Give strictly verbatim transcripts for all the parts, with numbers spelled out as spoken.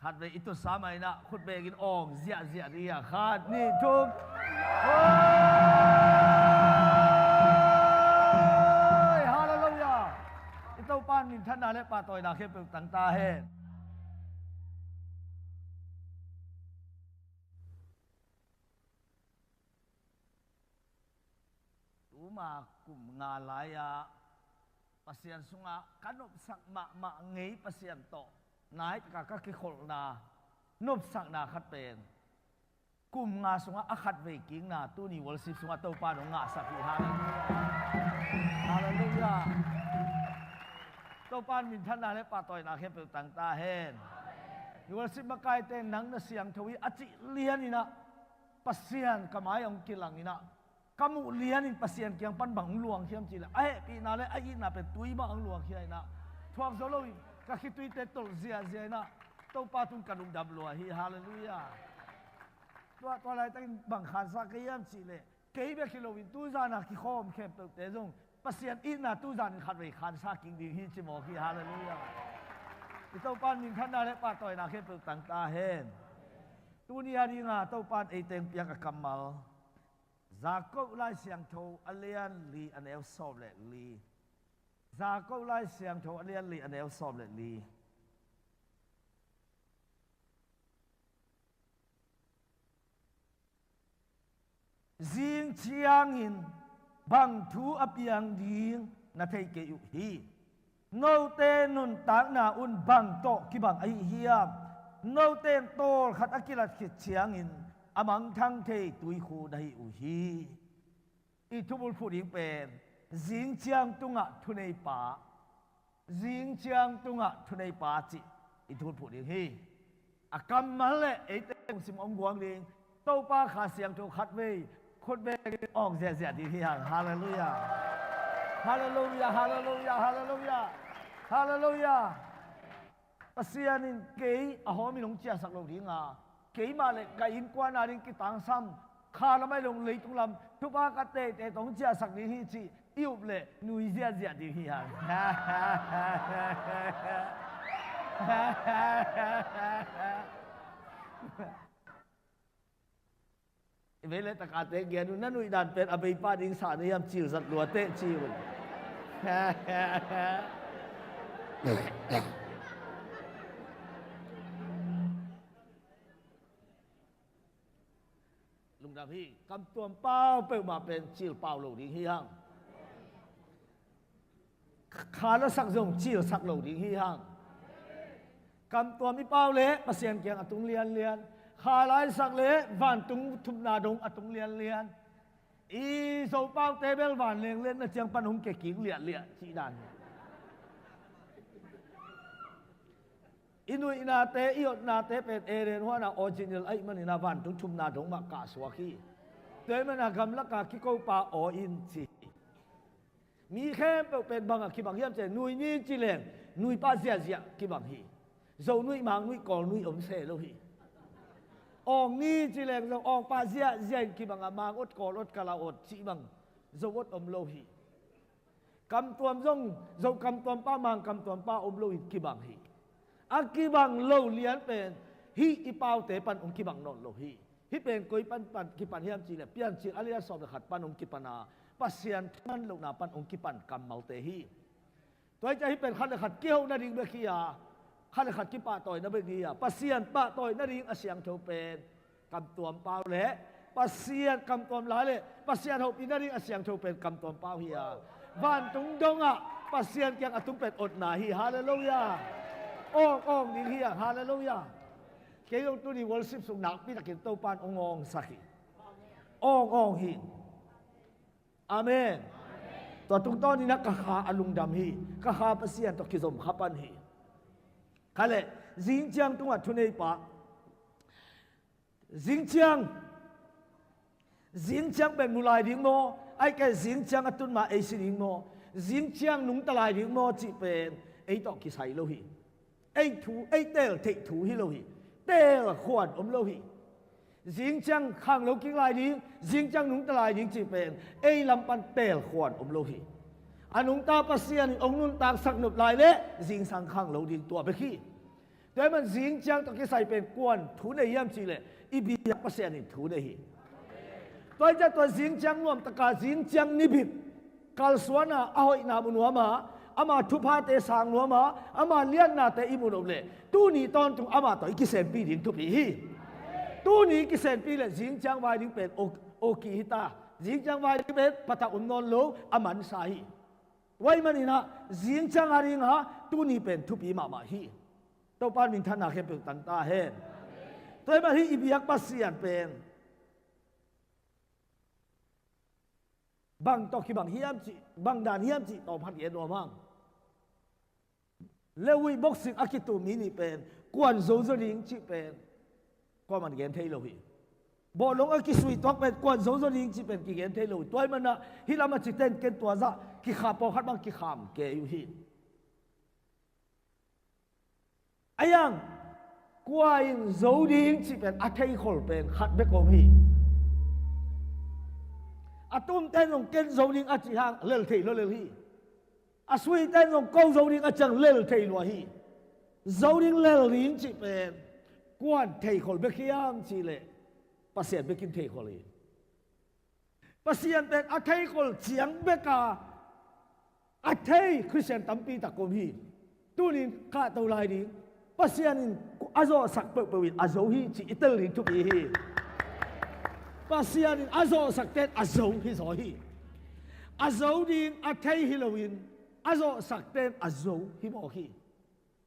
Khatvei i tutsa mah in ah khut bengin awng ziahziah ding hi hang. Khat, nih, thum. Hoi! Halleluiah! I Topa in minthanna le pahtawina khempeuh tang ta hen. Tuma kum nga lai-ah Pasian sungah ka nopsak mahmah ngei Pasian tawh nai taka ka kikholhna nopsakna khat pen kum nga sungah a khatvei kikna tuni worship sungah Topa in hong ngahsak hi. Halleluiah. Halleluiah. Topa in minthanna le pahtawina khempeuh tang ta hen. Worship makaite, nang na siangtho hi a cih lianin ah Pasian ka mai-ah hong kilangin ah ka muh lianin Pasian kiang pan bang hong luang hiam cih leh a hehpihna le a itna pen tui bang hong luang hi a, in ah thuak zo loin ka khituite tolh ziahziah in ah Topa tung ka lungdam lua hi. Halleluiah. Tua, tua laitakin bang khansa ka hiam cih leh kei bek hi loin tuzan a kikhawm khempeuhte zong Pasian itna tuzanin khatvei khansa kik ding hi ci mawk hi. Halleluiah. I Topa in minthanna le pahtawina khempeuh tang ta hen. Tuni a dinga Topa in ei teng piak a kammal Jakob Lai Siangtho a lian li a neu sawm le li. Jakob Lai Siangtho a lian li a neu sawm le li. Zing ciangin bang thu a piang ding na thei kei uh hi. Note nuntakna un bang tawh kibang ahi hiam? Note in tawlkhat a kilat khit ciangin a mangthang thei tuikhu na hi uh hi. I thubulphuh ding pen zing ciang tungah thuneipa, zing ciang tungah thuneipa cih i thubulphuh ding hi. A kammal le eite hong sim hong guang ding Topa Kha Siangtho khatvei khut bengin awng ziahziah ding hi hang. Halleluiah. Halleluiah, halleluiah, halleluiah. Halleluiah. Pasian in kei a hawmin hong ciahsak lo ding a, keimah le ka innkuan a ding kitangsam, kha lam ahi lo leitung lam thupha ka teitei tawh hong ciahsak ding hi cih i up leh nui ziahziah ding hi hang. I vei le takate gen uh, na nuih dan pen a veipa ding sa na hiam, cil zat lua teh ci uh. Lungdam hi. Kamtuam pau peuhmah pen cil pau lo ding hi hang. Kha lasak zong cilsak lo ding hi hang. Kamtuam i pau leh Pasian kiang a tung lianlian, kha laisak leh vantung thumna dong a tung lianlian. I Zopaute bel vanleng lianna ciang pan hong kia kik liahliah cih dan hi. I nuihnate, i otnate pen Eden huan a original ahih manin a vantung thumna dong mah kahsuak hi. Tua ahih manin a gamlak a kikopa aw in ci hi. Mi khempeuh pen bang a kibang hiam cih leh, nui ni ci leng nuipa ziahziah kibang hi. Zo nuih, Mang nuih, Kawl nuih om se lo hi. Awng ni ci leng zong awngpa ziahziah in kibang a, Mang ot, Kawl ot, Kala ot cih bang Zo ot om lo hi. Kamtuam zong Zo kamtuampa, Mang kamtuampa om lo in kibang hi. A kibang lo lian pen hih i paute pan hong kibang nawn lo hi. Hih pen koi pan, pan kipan hiam cih leh Piancil a lian sawm le khat pan hong kipan a, Pasian thuman lohna pan hong kipan kammalte hi. Tua hi ciah hih pen khat le khat kiho nading bek hi a, khat le khat kipahtawi na bek hi a, Pasian pahtawi nading a siangtho pen kamtuam pau le Pasian kamtuam lai le Pasian hopih nading a siangtho pen kamtuam pau hi a, vantung dongah Pasian kiang a tung pen otna hi. Halleluiah. Awng awng ding hi a, halleluiah. Kei zong tuni worship sung nakpi takin Topa in hong awngsak hi. Awng awng hi. Amen. Tua tungtawnin a ka kha a lungdam hi. Ka kha Pasian tawh kizom kha pan hi. Kha le, zing ciang tungah thuneipa. Zing ciang, zing ciang pen mu lai ding maw? Ahih kei leh zing ciang a tun ma ei si ding maw? Zing ciang nungta lai ding maw cih pen ei tawh kisai lo hi. Ei thu, ei teel theih thu hi lo hi. Teel khuan om lo hi. Zing ciang khang lo kik lai ding, zing ciang nungta lai ding cih pen ei lam pan teel khuan om lo hi. A nungta Pasian in hong nuntaksak nop lai leh zingsang khang lo ding, tua bek hi. Tua ahih man zingciang tawh kisai pen kuan thu nei hiam cih leh i biak Pasian in thu nei hi. Tua ahih ciang tua zingciang nuamtaka zingciang nibit kalsuanna a hoihna mu nuam a, ama thuphate sang nuam a, ama liatnate i mu nop leh tuni tawntung amah tawh i kisenpi ding thupi hi. Tuni i kisenpi leh zingciang vai ding pen aw, awki hi ta. Zingciang vai ding pen patah om nawn lo, a mansa hi. Tua ahih manin ah zingciang a ding ah tuni pen thupi mahmah hi. Topa in minthanna khempeuh tang ta hen. Tua ahih man hih i biak Pasian pen bang tawh kibang hiam cih, bang dan hiam cih tawm khat gen nuam hang. Levi boxing a kitum mi nih pen kuan zozo ding cih pen kuaman gen thei lo hi. Bawlung a kisui tuak pen kuan zozo ding cih pen kigen thei lo hi. Tua ahih man ah hih lam a cite in ken tua zah kikham, pawlkhat bang kikham kei uh hi. A yang, kua in zo ding cih pen a theikhol pen khat bek om hi. A tumte in zong ken zo ding a cih hang lel thei lua lel hi. A suite in zong ko zo ding a cih hang lel thei lua hi. Zo ding lel ding cih pen kuan theikhol bek hiam cih leh Pasian bek in theikhol hi. Pasian pen a theikhol ciang bek a, a thei Khristian tampi tak om hi. Tunin kahto lai ding, Pasian in a zawhsak peuhpeuh in a zo hi cih i tel ding thupi hi. Pasian in a zawhsakte in a zo hi zaw hi. A zo ding a thei hi loin a zawhsakte in a zo hi mawk hi.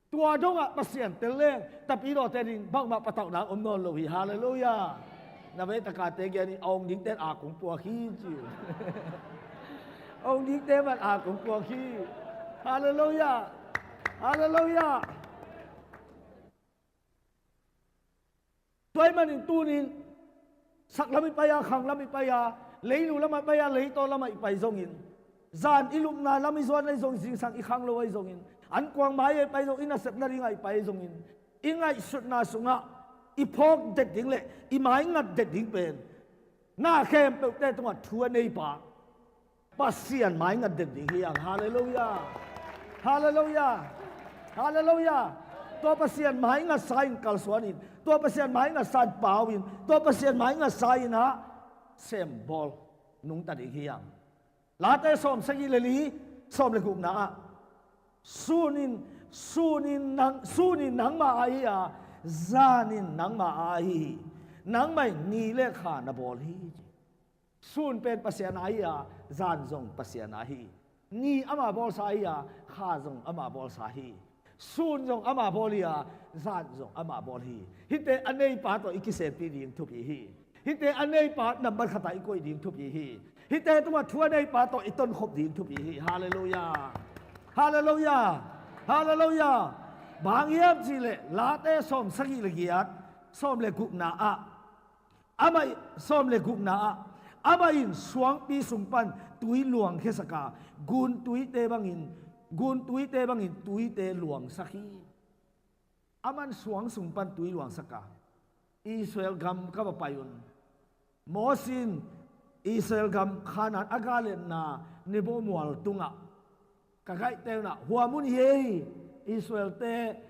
Tua dongah Pasian tel leng, tapidawte ding bangmah patauhna om nawn lo hi. Halleluiah. Na veitakate gen in, a ong dingte in a kong puak hi ci. A ong dingte man a kong puak hi. Halleluiah. Halleluiah. Tua ahih manin tunin saklam i pai a, khanglam i pai a, leinu lamah i pai a, leitaw lamah i pai zongin, zan i lupna lam i zuan ahi zongin, zingsang i khanglo ahi zongin, ankuang mai-ah i pai zong, i nasepna dingah i pai zongin, i ngaihsutna sungah i phawk det ding le i maingat det ding pen na khempeuhte tungah thu a neipa Pasian maingat den ding hi hang. Halleluiah. Halleluiah. Halleluiah. Tua Pasian maingatsa in kalsuan in, tua Pasian maingatsa in pau in, tua Pasian maingatsa in ah sembawl nungta ding hi hang. Late sawmsagih le li, sawm le gukna ah, sun in, sun in nang, sun in nangmah aa hi a, zan in nangmah aa ahi hi. Nangmah in ni le kha na bawl hi. Sun pen Pasian aa hi a, zan zong Pasian aa hi. Ni ama bawlsa hi a, kha zong ama bawlsa hi. Sun zong ama bawl hi a, zan zong ama bawl hi. Hihte a neipa tawh i kisenpi ding thupi hi. Hihte a neipa nambat khatah i koih ding thupi hi. Hihte tungah thu a neipa tawh i tonkhop ding thupi hi. Halleluiah. Halleluiah. Halleluiah. Bang hiam cihleh Late sawmsagih le giat, sawm le gukna ah, amah, sawm le gukna ah, amah in suangpi sung pan tui luangkhiasak a, guntuite bangin, guntuite bangin tuite luangsak hi. Aman suang sung pan tui luangsak a, Israel gam ka va pai un. Mosi in Israel gam Kanaan a gal etna Nebo mual tungah ka gaihte un ah, hua mun hi ei, Israelte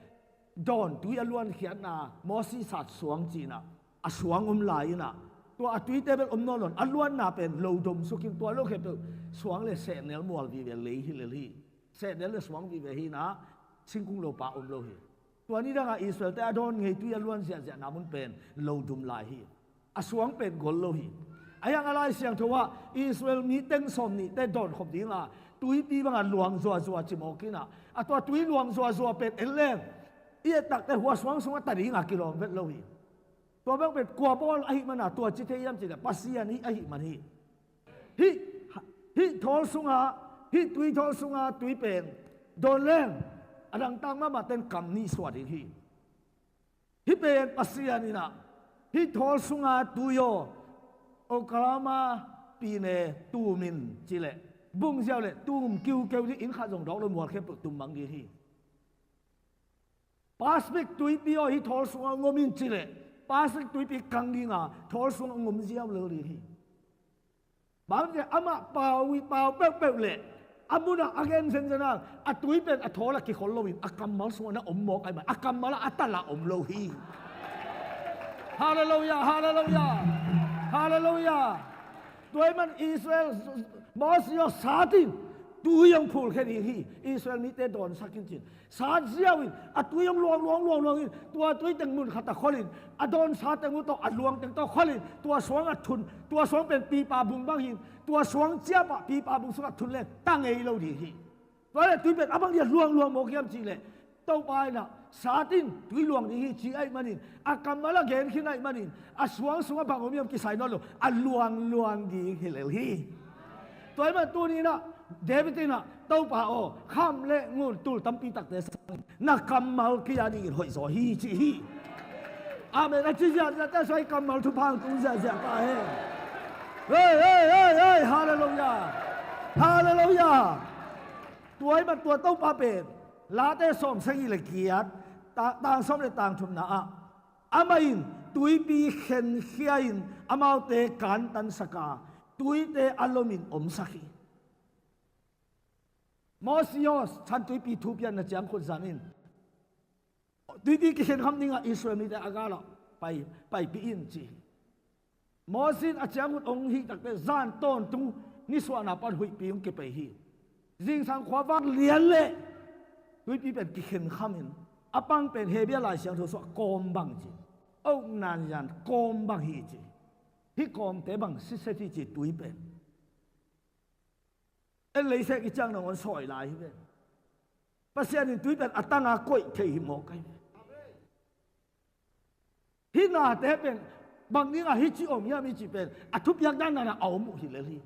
dawn tui a luankhiatna, Mosi sat suang ci-in ah, a suang om lai-in ah, tua a tuite bel om nawn lo-in, a luanna pen lo dom sukin, tua lo khempeuh suang le sehnel mual vive lei hi lel hi. Sehnel le suang vive hi-in ah, singkung lopa om lo hi. Tua ni dangah Israelte a dawn ngei tui a luan ziahziahna mun pen lo dum lai hi. A suang pen gol lo hi. Ahi hang a Lai Siangtho ah Israel mi teng sawm nihte dawnkhop ding a, tuipi bangah luang zuazua ci mawk in ah, a tua tui luang zuazua pen en leng, i et takte hua suang sungah ta ding a kilawm vet lo hi. Tua bang pen kua bawl ahih man a tua ci thei hiam cihleh Pasian hi ahih man hi. Hih, hih thawl sunga, hih tui thawl sunga tui pen dawn leng, a dangtak mahmah ten kam nih suah ding hi. Hih pen Pasian in ah, hih thawl sunga tui aw, Oklahoma pine tum in cihleh, bungziau le tum kiukeu ding, inn khat zong dawk lo, mual khempeuh tum mang ding hi. Pacific tuipi aw, hih thawl sungah ngom in cihleh, Pacific tuipi kang ding a, thawl sungah ngom ziau lel ding hi. Bang hang hiam cihleh amah pau, pau peuhpeuh leh A munah a gen zenzen a, a tui pen a thawl ah kikhol loin a kammal sungah na om mawk ahih man a kammal ah a tal ah om lo hi. Halleluiah, halleluiah, halleluiah. Tua ahih man Israel, Moses aw, sat in, tui hong phulkhia ding hi, Israel mite dawnsak in ci-in sat ziau in, a tui hong luang luang luang luang in, tua tui teng mun khat ah khol in, a dawnsa teng uh tawh a luang teng tawh khol in, tua suang ah thun, tua suang pen pipa bung bang hi in, tua suang ciapah pipa bung sungah thun leng ta ngei lo ding hi. Tua leh tui pen a bang dia luang luang mawk hiam cih leh, Topa in ah sat in tui luang ding hi ci ahih manin, a kammal ah gen khin ahih manin, a suang sungah bang om hiam kisai nawn lo, a luang luang ding hi lel hi. Tua ahih man tuni in ah David in ah, Topa aw, kham le ngun tul tampi takte sangin na kammal kei-a dingin hoih zaw hi ci hi. Amen. A ci ziahziahte suai kammal thupha hong tung ziahziah ta hen. Hei, hei, hei, hei, halleluiah. Halleluiah. Tua ahih man tua Topa pen, Late sawm sagih le giat, ta-, tang sawm le tang thumna ah, amah in tuipi khenkhia in amaute kantansak a, tuite a lomin omsak hi. Moses aw, chan tuipi thupian na ciangkhut zan in, tuipi kikhen kham dingah Israel mite a gal ah pai, paipih in ci hi. Moses in a ciangkhut hong hih takte zan tawntung nisuahna pan huihpi hong kipei hi. Zingsang khuavak lian leh tuipi pen kikhen kham in, a pang pen Hebrew Lai Siangtho sungah kawm bang ci, oh nan yan kawm bang hi ci. Hih kawmte bang siset hi ci tui pen. En leisek i ciang nangawn sawi lai hi ve. Pasian in tui pen a tanga koih thei hi mawk ahi ve. Hih nate pen bang dingah hih ci om hiam i cih pen a thupiak dandan a om uh hi lel hi.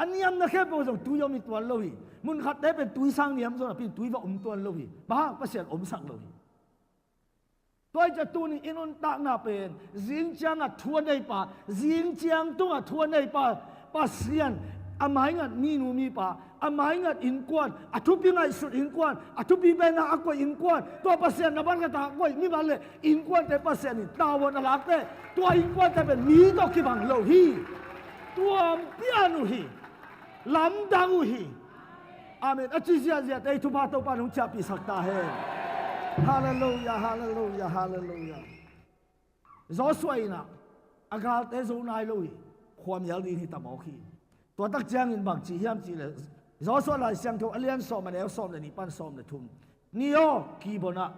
A niamna khempeuh zong tui om hi tuan lo hi. Munkhatte pen tui sang niam zong napi in tui va om tuan lo hi. Bang hang Pasian omsak lo hi. Tua hi ciah tuni i nuntakna pen, zing ciangah thu a neipa, zing ciang tungah thu a neipa, Pasian, a maingat minu mipa, a maingat innkuan, a thupi ngaihsut innkuan, a thupi bena a koih innkuan, tua Pasian na ban khat a koih mi ban le innkuante Pasian in tavuan a lakte, tua innkuante pen mi tawh kibang lo hi. Tuam pian uh hi. Lamdang uh hi. Amen. A ci ziahziahte i thupha Topa nong ciahpihsak ta hen. Halleluiah, halleluiah, halleluiah. Joshua in ah a galte zo nai lo hi. Khuamial ding hi ta mawk hi. Tua tak ciangin bang ci hiam cih leh, Joshua Lai Siangtho a lian sawm a neu sawm le nih pan sawm le thum. Ni aw, Gibeon ah,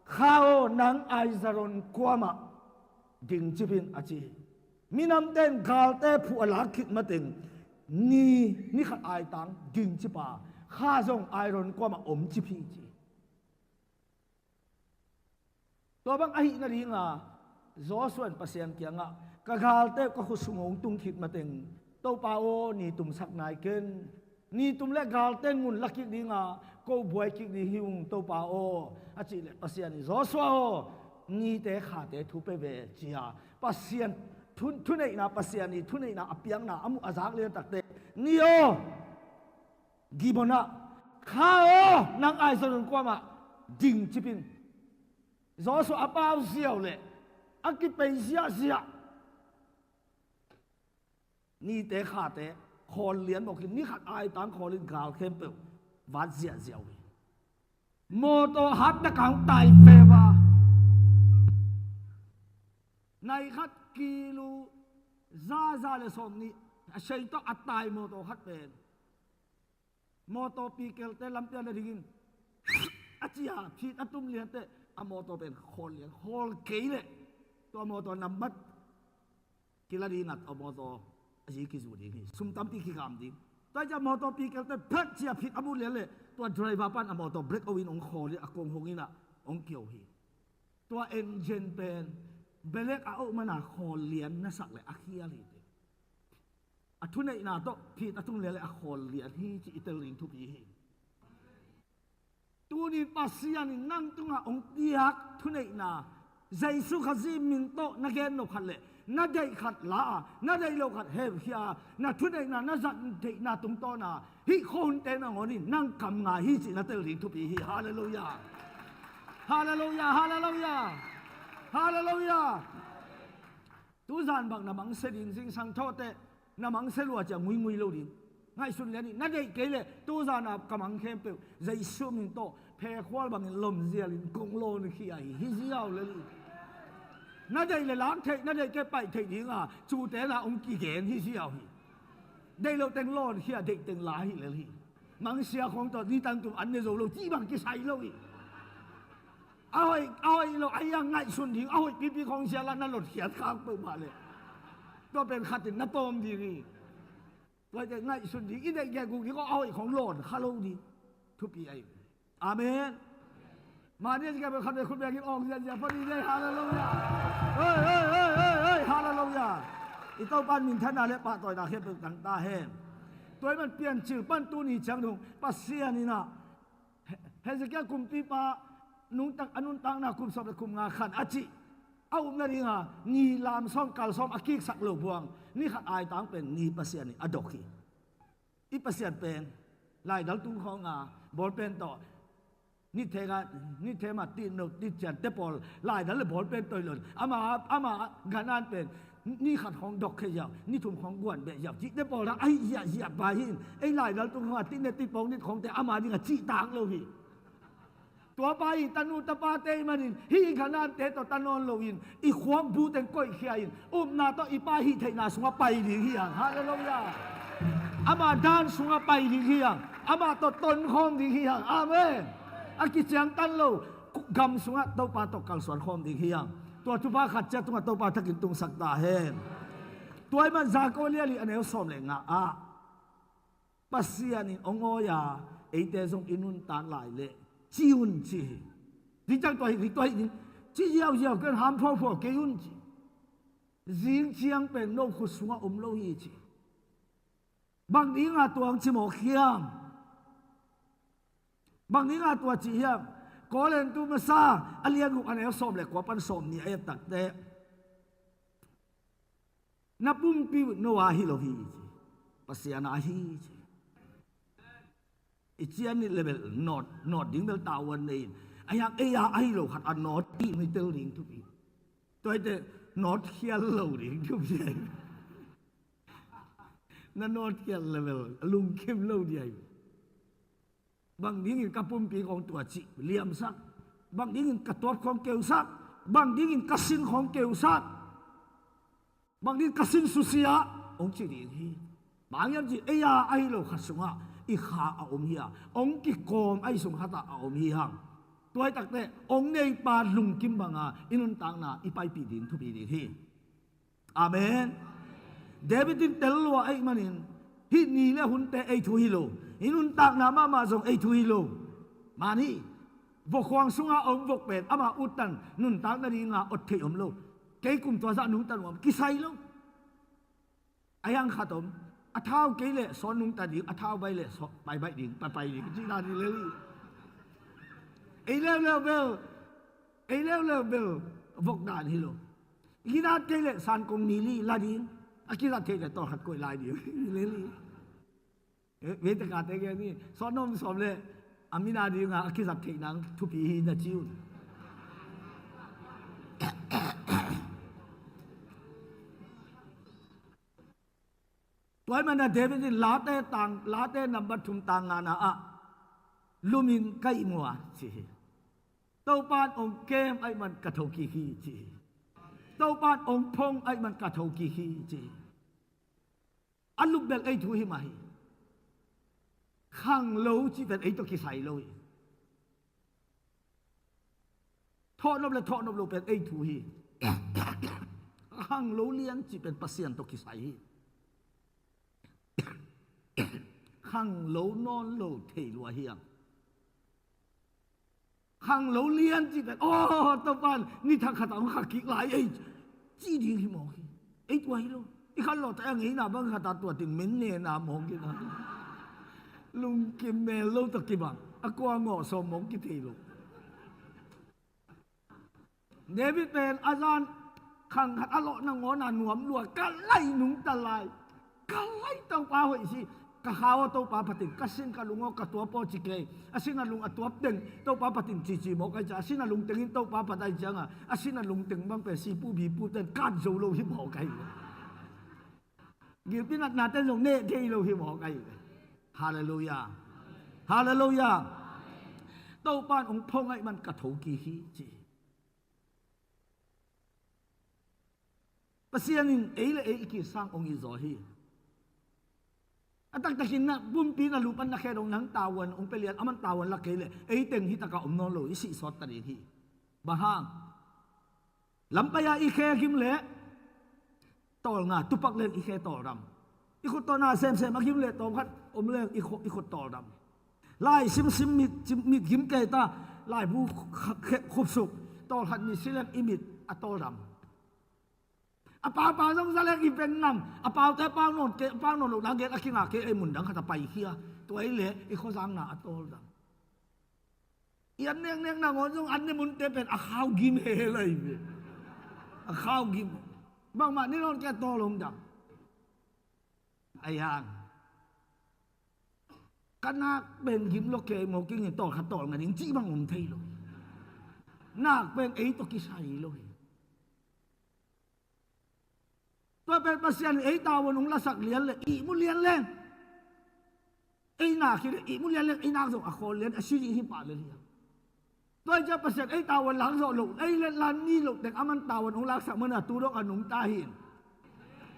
Kha aw, nang Aizaron kuamah dingcip in a ci hi. Minamte in galte phuh a lak khit mateng ni, ni khat aitang dingcip a, Kha zong Aizaron kuamah omcip hi ci hi. Tua bang ahih nadinga Joshua in Pasian kiangah, ka galte ka khut sung hong tung khit mateng, Topa aw, ni tumsak nai ken. Ni tum le galte in ngun la kik dinga ko buai kik ding hi ung, Topa aw, a cih leh Pasian in, Joshua aw, nite khate thu pe ve, ci a. Pasian thu-, thuneihna, Pasian i thuneihna a piakna a muh a zak lian takte, ni aw, Gibeon ah, Kha aw, nang Aizaron kuamah dingcip in. Joshua a pau ziau leh a kipei ziahziah. Nite khate khawl lian mawk in, ni khat aitang khawl in gal khempeuh vat ziahziah uh hi. Mawtaw hatna kang tai feva. Nai khat kilu zaza le sawm nih a sei tawh a tai mawtaw khat pen. Mawtaw pikelte lampian a dingin a cia phit a tum lianteh a mawtaw pen khawl lian, khawl kei leh tua mawtaw nambat kila ding a, a mawtaw a zi kizu ding hi, sum tampi kikam ding. Tua cia mawtaw pikelte phet cia phit a mut lian leh tua driver pan a mawtaw brake o in hong khawl in a kong hong in a hong kio hi. Tua engine pen belek a oh mana khawl lian na sak leh a khial hi te. A thuneihna tawh phit a tung lian le a khawl lian hi ci i tel ding thupi hi. Tunin Pasian in nang tungah hong piak thuneihna, Jesu Khazih min tawh na gen nop khat le na deih khat la a, na deih lo khat heukhia a, na thuneihna, na zat deihna tungtawna hih khuahunte nangawn in nang kam ngai hi ci na tel ding thupi hi. Halleluiah. Halleluiah. Halleluiah. Halleluiah. Tuzan bang na mangsia ding, zingsang thawhteh na mangsia lua cia nguingui lo ding. Ngaihsun lian hi. Na deih kei leh tuzan a ka mang khempeuh Jesu min tawh phekhual bangin lomzialin kong lawnkhia hi, hi ziau lel hi. Na deih leh lak theih, na deih kei paih theih dinga cute na hong kigen hi ziau hi. Deih loh teng lawnkhia, deih teng la hi lel hi. Mangsia khawng tawh ni tangtum an ne zo lo cih bang kisai lo hi. A hoih, a hoih lo, a hiang ngaihsun ding, a hoih pipi khawng sia la na lotkhiat khak peuhmah leh tua pen khatin na tawm ding hi. Tua hi teh ngaihsun ding, i deih guk ding khawng, a hoih khawng lawn kha lo ding. Thupi ahi. Amen. Mani a zia khat khut bengin awng ziahziah pawh ni dei, halleluiah. Hei, hei, hei, hei, hei, halleluiah. I Topa minthanna leh pahtawina khempeuh tang ta hen. Tua ahih man Piancil pan tuni ciang dong Pasian in ah He-, Hezekiah kumpipa nungtak, a nuntakna kum sawm leh kum nga khan a cih a upna dinga ni lam sawm kal sawm a kiksak lo buang ni khat aitang pen ni Pasian in a dok hi. I Pasian pen laidal tung khawnga bawlpen tawh, nitheng a, nitheng a tin no, nithian te pawl laidal leh bawlpen tawh hi lo in, ama, ama ganhing pen ni khat khawng dok khia ziau, ni thum khawng guan beh ziau cihte pawl a ahi ziahziah pa hi in, ei laidal tung khawnga tin ne tin pawng nit khawngte ama dinga cihtak lo hi. Tua pa i tanu tapate ahih manin hih ganhingte tawh ta nawn loin i khuak bu teng koihkhia in upna tawh i Pa hih theihna sungah pai ding hi hang. Halleluiah. Ama dan sungah pai ding hi hang. Amah tawh tonkhawm ding hi hang. Amen. A kiciangtan lo gam sungah Topa tawh kalsuan khawm ding hi hang. Tua thupha khat ciat tungah Topa thakin tungsak ta hen. Tua ahih man Jakob a lian li a neu sawm leh nga ah Pasian in hong awi a, eite zong i nuntak lai leh ci un ci hi. Zingciang tua hi, tua hi, ci ziauziau kei un, ham phuaphuap kei un ci. Zingciang pen no khut sungah om lo hi ci. Bang dinga tua hong ci mawk hiam? Bang dinga tua ci hiam? Korin tu masa a lian guk a neu sawm leh kua pan sawm nih a et tak teh na pumpi uh no a hi lo hi ci. Pasian a hi ci. I cian nih leh bel nawt, nawt ding bel tavuan nei in. A hiang ei a ahi lo khat a nawt ding, mi tel ding thupi. Tua hi teh nawt khial lo ding thupi. Na nawt khial leh bel a lungkim lo ding ahi. Bang dingin ka pumpi khawng tua cih liamsak? Bang dingin ka tuap khawng keusak? Bang dingin ka sin khawng keusak? Bang dingin ka sin susia? Hong ci ding hi. Bang hiam cih leh ei a ahi lo khat sungah i kha a om hi a, hong kikawm ahi sung khatah a om hi hang. Tua hi tak teh hong neipa lungkim banga i nuntakna i paipih ding thupi ding hi. Amen. David in tel lua ahih manin hih ni leh hunte ei thu hi lo, i nuntakna mahmah zong ei thu hi lo. Mani vok khuang sunga a om vok pen ama uttan nuntak nadinga ot theih om lo. Kei kum tua zah nungta nuam kisai lo. A hiang khat om, a thau kei leh sawn nungta ding, a thau baih leh sawn baih baih ding, pai pai ding cih dan hi lel hi. Ei leuleu bel, ei leuleu bel vok dan hi lo. Ginat kei leh san kong mi li la ding, a kizat theih leh tawlkhat koih lai ding hi lel hi. Eh, vei te kate gen ni, sawn om sawm leh a min a dinga a kizat theih nang thupi hi na ci un. Tua ahih manin David in Late tang, Late nambat thum tang ngana ah, lumin ka ihmu a ci hi. Topa'n hong kem ahih man ka thokik hi ci hi. Topa'n hong phong ahih man ka thokik hi ci hi. A lup bel ei thu hi mah hi. Khanglo cih pen ei tawh kisai lo hi. Thawhnop le thawhnop lo pen ei thu hi. Khanglo lian cih pen Pasian tawh kisai hi. Khanglo nawn lo thei lua hi hang. Khanglo lian cih pen, aw, Topa'n ni thak khat a hong khak kik lai ei, ci ding hi mawk hi. Ei tua hi lo. I khanlawhte a ngeina bang khat a tua teng min nena mawk hi na. Lungkim mel lo tawh kibang, a kua ngawh sawm mawk kithei lo. David pen a zan khang khat a lawhna ngawna nuam lua, ka lai nungta lai, ka lai Topa hoih si, ka kha aw Topa phatin, ka sin ka lung aw ka tuap aw ci kei. A sin a lung a tuap teng Topa phatin cici mawk ahi ciang, a sin a lung tengin Topa phat ahi cianga a sin a lung teng bang pen sipu bipu ten kat zo lo hi mawk ahi. Gilpi natna ten zong neh thei lo hi mawk ahi. Halleluiah. Halleluiah. Topa in hong phawk ahih man ka tho kik hi, ci hi. Pasian in ei le ei i kisa hong it zaw hi. A taktakin na pumpi na lupan na khe dong nang tavuan hong pia lian, aman tavuan lak kei leh ei teng hi takah om nawn lo, i sih sawt ta ding hi. Bang hang? Lampai-a i khe gim leh tawlnga, tupak leng i khe tawldam. I khut tawh na semsem a gim leh tawm khat om leng i khut, i khut tawldam. Lai simsim mit, mit gim kei ta, laibu khupsuk, tawlkhat mit si leng i mit a tawldam. A paupa zong za leng i veng ngam, a paute pau nawn kei, pau nawn lo na gen a kinga kei, ei mun dang khat a paikhia, tua i leh i khuazang na a tawldam. I an neknek nangawn zong an ne munte pen a khau gim he lai ve. A khau gim. Bangmah ne nawn kei a tawl hong dam. A yang. Ka nak pen gim lo kei maw, kingin tawlkhat tawlnga ding cih bang om thei lo. Nak pen ei tawh kisai lo hi. Tua pen Pasian in ei tavuan hong lasak lian leh ihmu lian leng. Ei nak hi leh ihmu lian leng, ei nak zong a khawl lian, a si ding hi pah lel hi. Tua hi ciang Pasian ei tavuan lak zawh loh, ei le lan ni loh teng aman tavuan hong laksak mana tu dong a nungta hi.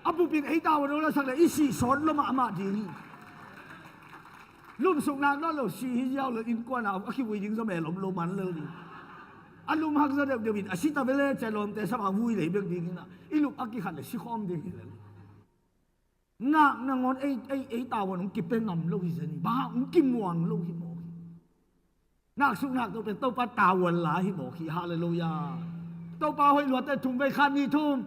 A bupin ei tavuan hong laksak leh i sih sawt lo mahmah ding hi. Lumsuk nak nawn lo, si hi ziau lo, innkuan ah a kivui ding zaw melom lo man lel ding. A lum hak zaw deuhdeuh in a si ta ve leh cia lawmte sam a vui lei bek ding hi na, i lup a kikhat leh si khawm ding hi lel. Nak nangawn ei, ei, ei tavuan hong kipia ngam lo hi zen hi. Bang hang? Hong kimuang lo hi maw hi. Nak suk nak to pen Topa tavuan la hi maw hi. Halleluiah. Topa hoih luate thum vei, khat, nih, thum.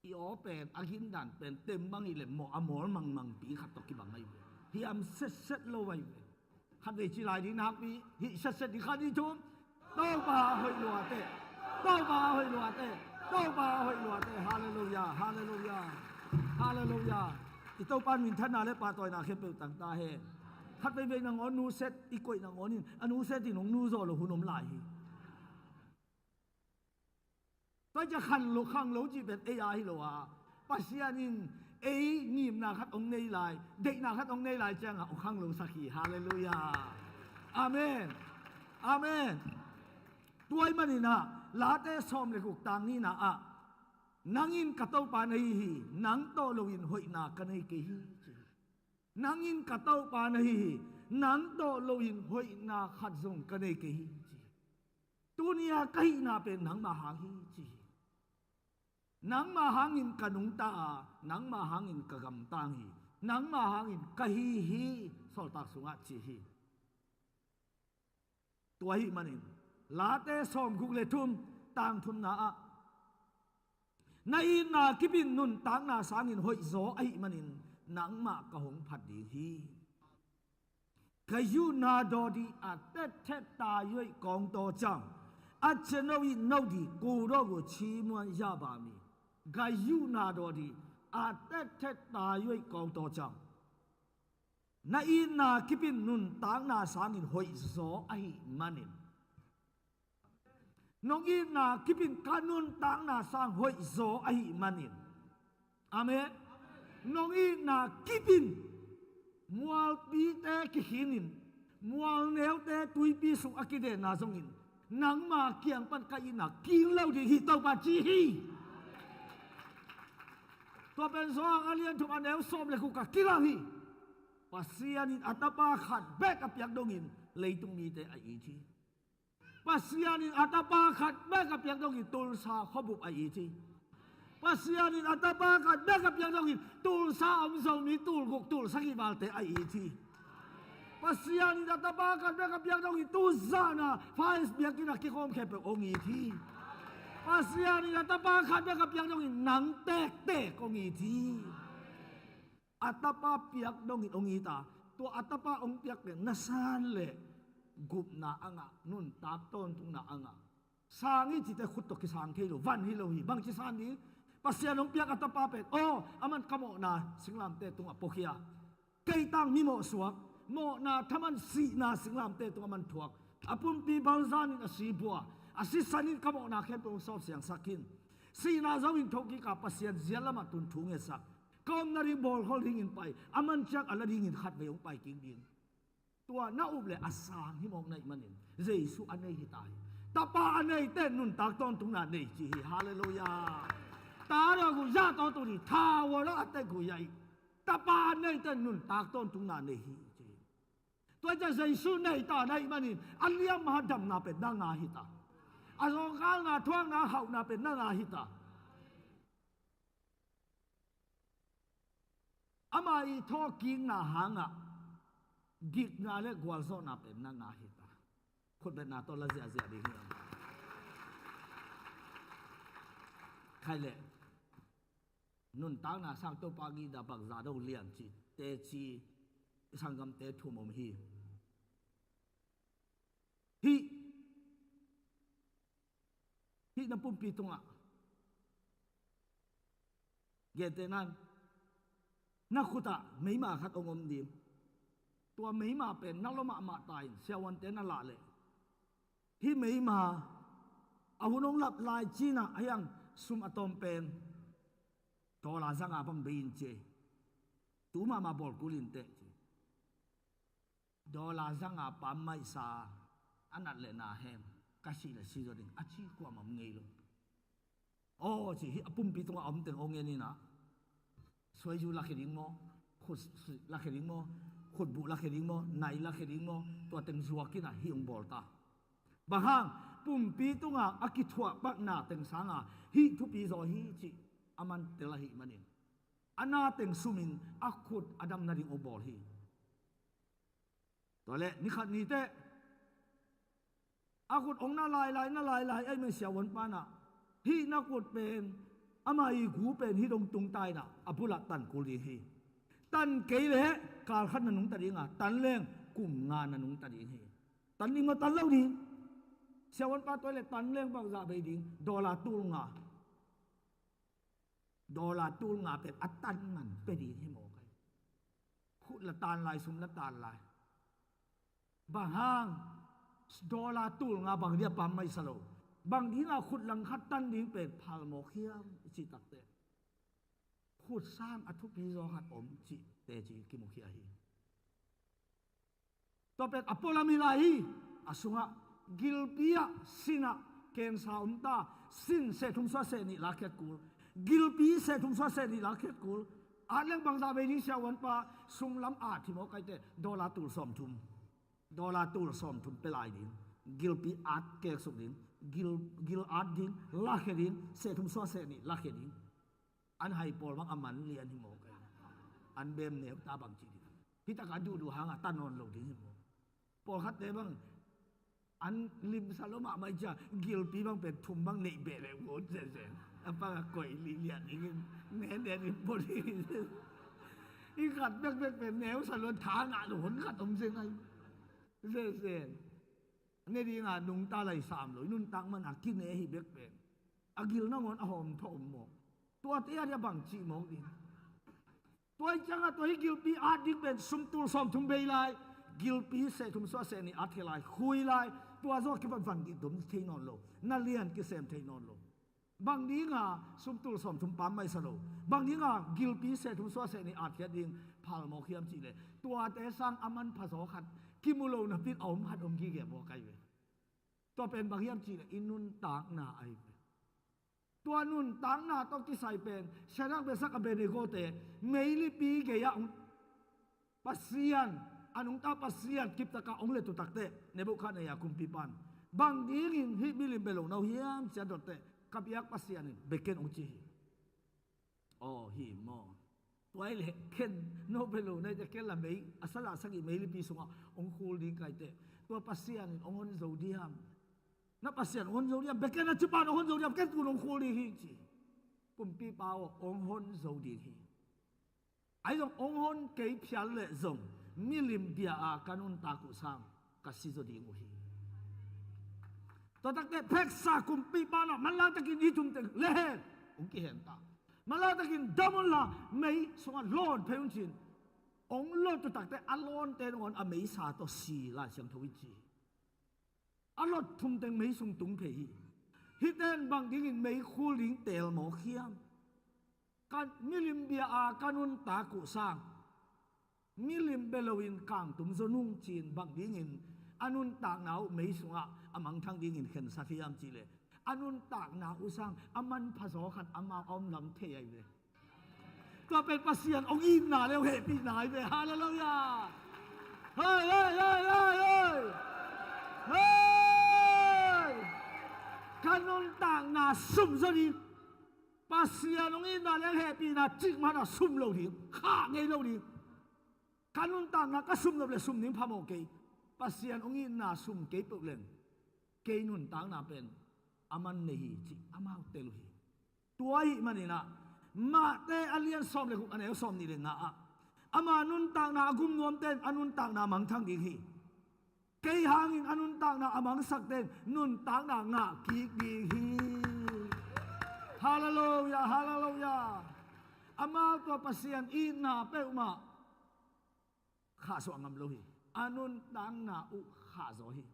I aw pen, a gindan pen tem bang hi leh mawh a mawl mangmangpi khat tawh kibang ahi ve. Hiam setset lo ahi ve. Khat vei ci lai ding nakpi, hih setset ding, khat, nih, thum. Topa hoih luate. Topa hoih luate. Topa hoih luate. Halleluiah. Halleluiah. Halleluiah. I Topa in minthanna le pahtawina khempeuh tang ta hen. Khat veivei nangawn nu set i koih nangawn in, a nu set in hong nu zawh lo hun om lai hi. Tua ciang khang lo, khang lo cih pen ei a hi lo a, Pasian in ei ngimna khat hong nei lai, deihna khat hong nei lai ciangah hong khang lo sak hi. Halleluiah. Amen. Amen. Tua ahih manin ah, Late sawm le guk, tang nihna ah, nang in ka Topa na hi hi, nang tawh loin hoihna ka nei kei hi, ci hi. Nang in ka Topa na hi hi, nang tawh loin hoihna khat zong ka nei kei hi, ci hi. Tuni-a ka hihna pen nangmah hang hi, ci hi. Nangmah hangin ka nungta a, nangmah hangin ka gamtang hi. Nangmah hangin ka hi hi, Sawltak sungah ci hi. Tua ahih manin, Late sawmguk le thum, tang thumna ah, na itna kipin nuntakna sangin hoihzaw ahih manin, nangmah ka hong phat ding hi. ကယုဏတော်သည် အသက်ထက်သာ၍ ကောင်းသောကြောင့်၊ အကျွန်ုပ်၏နှုတ်သည် ကိုယ်တော်ကို ချီးမွမ်းရပါမည်။ ကယုဏတော်သည် အသက်ထက်သာ၍ ကောင်းသောကြောင့်၊ na itna kipin nuntakna sangin hoihzaw ahih manin, nong itna kipin ka nuntakna sang hoihzaw ahih manin. Amen. Nong itna kipin mualpite kikhinin, mualneute tuipi sung a kidenna zongin, nangma kiang pan ka itna kin lo ding hi, Topa ci hi. Tua pen Johan a lian thum a neu sawm le guk ah kilang hi. Pasian in a tapa khat bek a piak dongin leitung mite a it hi. Pasian in a tapa khat bek a piak dongin Tulsa khuabup a it hi. Pasian in a tapa khat bek a piak dongin Tulsa a om Zomi tulguk tulsagih valte a it hi. Pasian in a tapa khat bek a piak dongin tuzan a Faiz biakinn a kikhawm khempeuh hong it hi. Pasian in a tapa khat bek a piak dongin nang tektek hong it hi. A tapa piak dongin hong it a, tua a tapa hong piak pen na san le gupna a ngah, nuntak tawntungna a ngah. Sang i cite khut tawh kisang thei lo, van hi lo hi. Bangci san ding? Pasian hong piak a tapa pen, aw, aman ka mawhna singlamteh tungah puakhia, kei tang mi mawhsuak, mawhna thaman sihna singlamteh tungah man thuak. A pumpi balzan in a si bua, a sisan in ka mawhna khempeuh hong sawp siangsak in. Sihna zo in thokik a Pasian ziat lamah tun thu ngetsak. Ka omna ding bawlkhol dingin pai, a manciak a la dingin khatvei hong pai kik ding. Tua na up le a sang hi mawk na hih manin Jesu a nei hi ta hi. Tapa a neite nuntak tawntungna nei ci hi. Halleluiah. Ta dawh guh zah tawh tuni thawan a tek guh ya ih. Tapa a neite nuntak tawntungna nei hi ci hi. Tua ciah Jesu nei ta na hih manin a liamma damna pen na ngah hi ta. A zawngkhalna thuakna hauhna pen na ngah hi ta. Ama ih thawhkikna hangah dikna le gualzawhna pen na ngah hi ta. Khutbetna tawh la ziahziah ding hi. Khai leh nuntakna sang Topa gida bakzah dong lian ci teci i sanggamte thum om hi. Hih, hih na pumpi tungah gentehna in na khutah meima khat hong om ding. Tua meima pen na lua mahmah ta in siavuante na lah leh hih meima a hun hong lap lai cinah a hiang sum a tawm pen dollar zanga bang bei in ci. Tu mahmah bawl kul in teh ci. Dollar zanga pammaihsa a nat le na hen ka sih le si zaw ding a ci kuamah om ngei lo. Aw ci hi. A pumpi tungah a om teng aw ngen inah suaizu lakhia ding maw, khut lakhia ding maw, khutbuh lakhia ding maw, nai lakhia ding maw, tua teng zuak inah hih hong bawl ta. Bang hang? Pumpi tungah a kithuah pakna teng sanga hih thupi zaw hi cih a man tel ahih manin a na teng sumin a khut a dam nading hong bawl hi. Tua leh nikhat ni teh a khut hong na lailai na lailai ahih man siavuan panah hih na khut pen ama ih gu pen hih dong tungta inah a bulah tan kul ding hi. Tan kei leh kal khat na nungta dinga tan leng kum nga na nungta ding hi. Tan ding maw tan lo ding? Siavuan pa tua leh tan leng bangzah bei ding? Dollar tul nga. Dollar tul nga pen a tan man pia ding hi maw kai? Khut la tan lai, sum la tan lai. Bang hang? Dollar tul nga bang dia pammaihsa lo? Bang dina khut langkhat tan ding pen phalmawk hiam i cih takteh khut sang a thupi zaw khat om cih teci kimukhia hi. Tua pen a pualam hi lai hi. A sungah gilpi ah sinah kensa om ta. Sin seh thum suah seh nih lakkhiat kul. Gilpi seh thum suah seh nih lakkhiat kul. At leng bangzah bei ding siavuan pa? Sum lam at hi maw kaite? Dollar tul sawmthum. Dollar tul sawmthum pia lai ding. Gilpi at keksuk ding. Gil, gil at ding. Lakhia ding. Seh thum suah seh nih lakhia ding. An hai pawl bang a man lian hi maw kai? An bem neu ta bang ci ding. Hi takah duhduh hangah ta nawn lo ding hi maw? Pawlkhatte bang an limsa lo mahmah ih cia gilpi bang pen thum bang neih beh leh maw zenzen a pang a koih lihliah dingin nenen in pawh ding. I khat bekbek pen neusa lo tha ngah lo hun khat om zen ai. Zenzen ne dinga nungta lai sam lo i nuntak man a kine hi bek pen a gil nangawn a hawm thawh om maw? Tuate a dia bang cih mawk ding? Tua ih ciangah tua hi gilpi at ding pen sum tul sawmthum bei lai. Gilpi seh thum suah seh nih at khia lai, khui lai. Tua zawh kipan van dih dom thei nawn lo. Na lian kisem thei nawn lo. Bang dinga sum tul sawmthum pammaihsa lo? Bang dinga gilpi seh thum suah seh nih at khiat ding phalmawk hiam cihleh tuate sang a manpha zaw khat kimu lo napi in a om khat om gige maw kai ve? Tua pen bang hiam cihleh i nuntakna ahi ve. Tua nuntakna tawh kisai pen Shadrach, Meshach, Abednego te meilipi gei-ah hong, Pasian, a nungta Pasian kiptaka hong let uh takteh Nebuchadnezzar kumpipan bang dingin hih milim bia lo na uh hiam ci a dotteh ka biak Pasian in bia ken hong ci hi. Aw hi maw? Tua hi leh ken no bia lo na hi teh ken la mei a sazah sagih meilipi sungah hong khul ding kai teh tua Pasian in hong hon zo diam? Na Pasian hong hon zo diam? Bia ken a cipa in hong hon zo diam? Ken tun hong khul ding hi ci. Kumpipa aw, hong hon zo ding hi. Ahi zong hong hon kei phial leh zong milim bia a ka nuntak uh sang ka si zaw ding uh hi. Tua takteh pheksa kumpipa in ah manlang takin hih thum teng le hen hong kihen ta. Manlang takin dam unla mei sungah lawn phei un ci-in hong lot uh takteh a lawnte nangawn a meisa tawh si Lai Siangtho in ci hi. A lot thum teng mei sung tung phei hi. Hihte in bang dingin mei khul ding teel mawk hiam? Kan milim bia a ka nuntak uh sang milim bia loin kangtum zaw nung ci-in bang dingin a nuntakna uh mei sungah a mangthang dingin khensat hiam cih leh, a nuntakna uh sang a manpha zaw khat amau a om lam thei ahi ve. Tua pen Pasian hong itna le hong hehpihna ahi ve. Halleluiah. Hei, hei, hei, hei, hei. Hei. Ka nuntakna sum zaw ding. Pasian hong itna le hong hehpihna cikmah na sum lo ding, khah ngei lo ding. Ka nuntakna ka sum nop le sum ding phamawh kei. Pasian hong itna sum kei peuh leng kei nuntakna pen a man nei hi cih amau tel uh hi. Tua ahih maninah Matthai a lian sawm le guk a neu sawm nih le nga ah, ama nuntakna a gum nuamte in a nuntakna mangthang ding hi. Kei hangin a nuntakna a mangsakte in nuntakna ngah kik ding hi. Halleluiah, halleluiah. Amau tua Pasian itna peuhmah khahsuah ngam lo hi. A nuntakna uh khahzaw hi.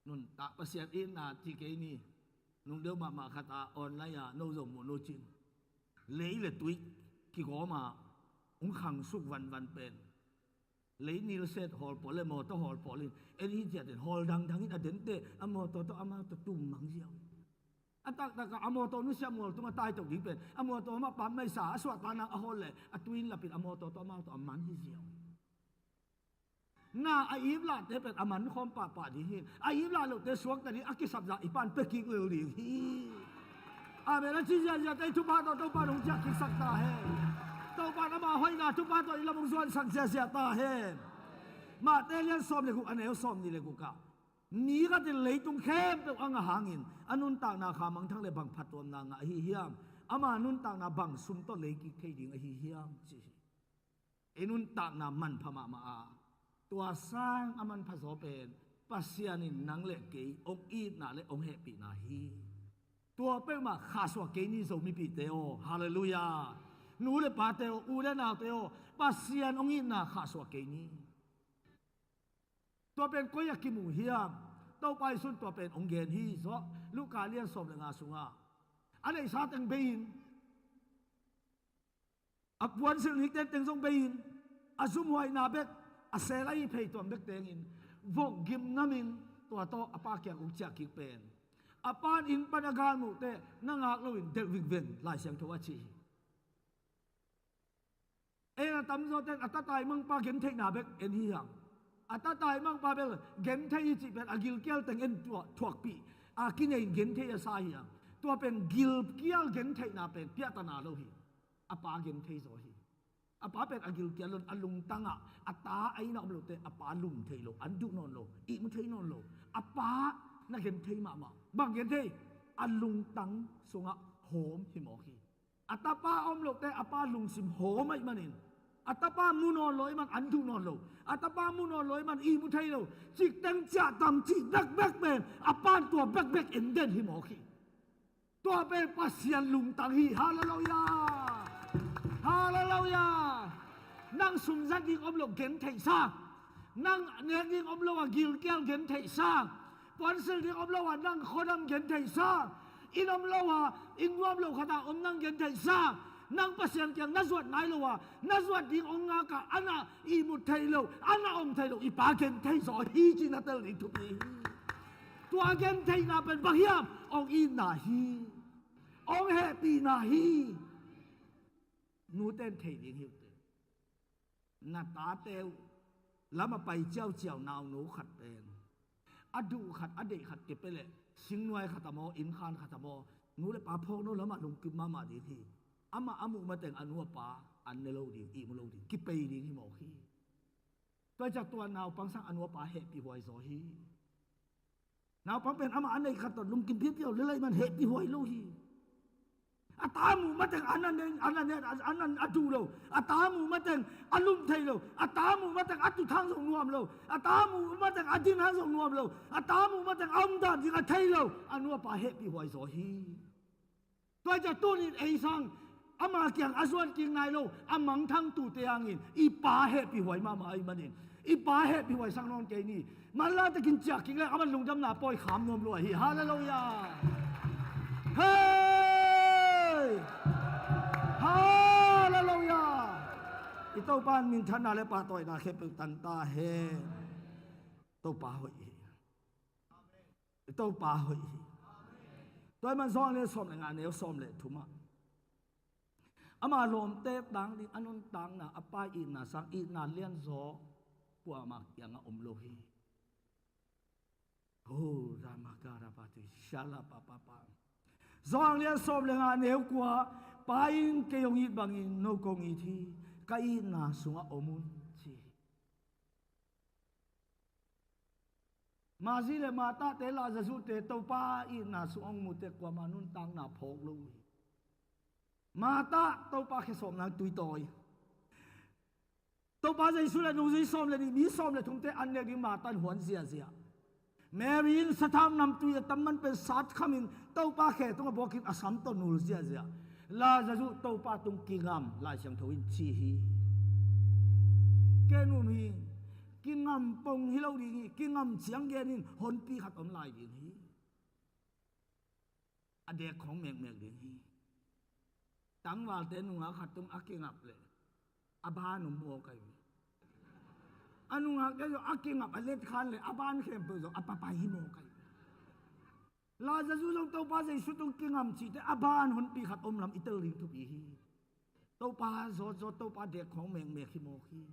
Nuntak Pasian itna ci kei ni. Nungdeuh mahmah khat a online ah no zong muh no cin. Lei le tui kigawm a hong khangsuk vanvan pen, lei nilset hawlpawl le mawtaw hawlpawl in en hi ciatin hawl dangdang in a dente a mawtaw tawh amau tawh tum mang ziau. A taktak a mawtaw nusia mual tung a taitok ding pen a mawtaw mah pam maisa a suahtakna a hawl le a tui in lapin a mawtaw tawh amau tawh a man hi ziau. Na a iplahte pen a man khawm pahpah ding hi. A iplah lohte suakta ding a kisapzah i pan pekik lel ding hi. Amen. A ci ziahziahte i thupha tawh Topa in hong ciahkiksak ta hen. Topa in ama hoihna thupha tawh i lam hong zuansak ziahziah ta hen. Matthai lian sawm le guk a neu sawm nih le guk ah, mi khat in leitung khempeuh a ngah hangin a nuntakna kha mangthang le bang phattuamna ngah ahi hiam? Ama nuntakna bang sum tawh leikik thei ding ahi hiam? Ci hi. I nuntakna manpha mahmah a, tua sang a manpha zaw pen Pasian in nang le kei hong itna le hong hehpihna hi. Tua peuhmah khahsuah kei ni, Zomipihte aw. Halleluiah. Nu le pate aw, u le naute aw, Pasian hong itna khahsuah kei ni. Tua pen koi a kimu hiam? Topa Jesu in tua pen hong gen hi zaw. Luka lian sawm le nga sungah a neihsa teng bei-in, a puansilh nik tenteng zong bei-in, a zumhuaina bek, a sel a ih phei tuam bek tengin vok gim namin tua tawh a pa kiang hong ciah kik pen, a pa in inn pan a galmuhte na ngak loin delh vingveng Lai Siangtho a ci hi. En a tamzawte in a tata i mangpa gentheihna bek en hi hang. A tata i mangpa bek genthei i cih pen a gilkial teng en tuah thuakpih a kinei in genthei a sa hi hang. Tua pen gilkial gentheihna pen piahtana lo hi. A pa genthei zaw hi. A pa pen a gilkial lo in a lungtangah a ta a inn ah om lote a pa lum thei lo, an duh nawn lo, ihmu thei nawn lo. A pa na genthei mahmah. Bang genthei? A lungtang sungah hawm hi mawk hi. A tapa a om lote a pa lungsim hawm ahih manin, a tapa mu nawn lo ahih man an duh nawn lo, a tapa mu nawn lo ahih man ihmu thei lo. Cikteng ciahtam cih bekbek pen a pa in tua bekbek en den hi mawk hi. Tua pen Pasian lungtang hi. Halleluiah. Halleluiah. Nang sumzat ding om lo gentheihsa, nang nek ding om lo a gilkial gentheihsa, puansilh ding om lo a nang khuadam gentheihsa, inn om lo a inn nuam lo khat a om nang gentheihsa, nang Pasian kiang na zuat nai lo a na zuat ding hong ngak a a na ihmut thei lo, a na om thei lo i pa genthei zaw hi ci na tel ding thupi hi. Tua gentheihna pen bang hiam? Hong itna hi. Hong hehpihna hi. Nute in thei ding hi uh teh. Na tate uh lam a pai ciauciau naunu khat pen a duh khat a deih khat kipia leh singnuai khat a maw, innkhan khat a maw, nu le pa phawk no lamah lungkim mahmah ding hi. Amah a muh mateng a nu a pa an ne lo ding, ihmu lo ding, kipei ding hi mawk hi. Tua ciah tua naupang sang a nu a pa hehpih huai zaw hi. Naupang pen amah a neih khat tawh lungkim piapiau le laih man hehpih huai lo hi. A ta muh mateng an a nen, an a nen, an a, a duh lo. A ta muh mateng a lum thei lo. A ta muh mateng a tuthang zong nuam lo. A ta muh mateng a dinhang zong nuam lo. A ta muh mateng a omdan ding a thei lo. A nu a pa hehpih huai zaw hi. Tua ciah tunin ei sang ama kiang a zuan kik nai lo a mangthang tute hangin i pa hehpih huai mahmah ahih manin, I Pa hehpih huaisak nawn kei ni. Manlang takin ciah kik leng a man lungdamna pawi kham nuam lua hi. Halleluiah. Hei! Halleluiah. I Topa in minthanna le pahtawina khempeuh tang ta hen. Topa hoih hi. I Topa hoih hi. Tua ahih man Johan lian sawm le nga neu sawm le thum ah, ama lawmte tang ding a nuntakna, a Pa itna sang itna lianzaw kuamah kiangah om lo hi. Ho, ramakarapati, shalapapapa. Johan lian sawm le nga neu kua, Pa in kei hong it bangin no kong it hi, ka itna sungah om un, ci hi. Mari le Martha te, Lazarus te Topa itna sung hong mute kuamah nuntakna phawk lo uh hi. Martha Topa khe sawm nang tui tawi. Topa Jesu le nungzui sawm le nih, mi sawm le thumte an nek ding Martha in huan ziazia. Mary in sathau namtui a tam man pen sat khamin Topa khe tungah buakin a sam tawh nul ziazia. Lazarus Topa tung kingam, Lai Siangtho in ci hi. Ken um hi, kingam pong hi lo ding hi, kingam ciang genin honpi khat om lai ding hi. A dek khawng mekmek ding hi. Tangvalte nungak khat tung a kingap leh a ban om maw kai. A nungakte zong a kingap a let khan leh a ban khempeuh zong a papai hi maw kai. Lazarus zong Topa Jesu tung kingam cihte a ban honpi khat om lam i tel ding thupi hi. Topa zawtzawt, Topa dek khawng mekmek hi mawk hi.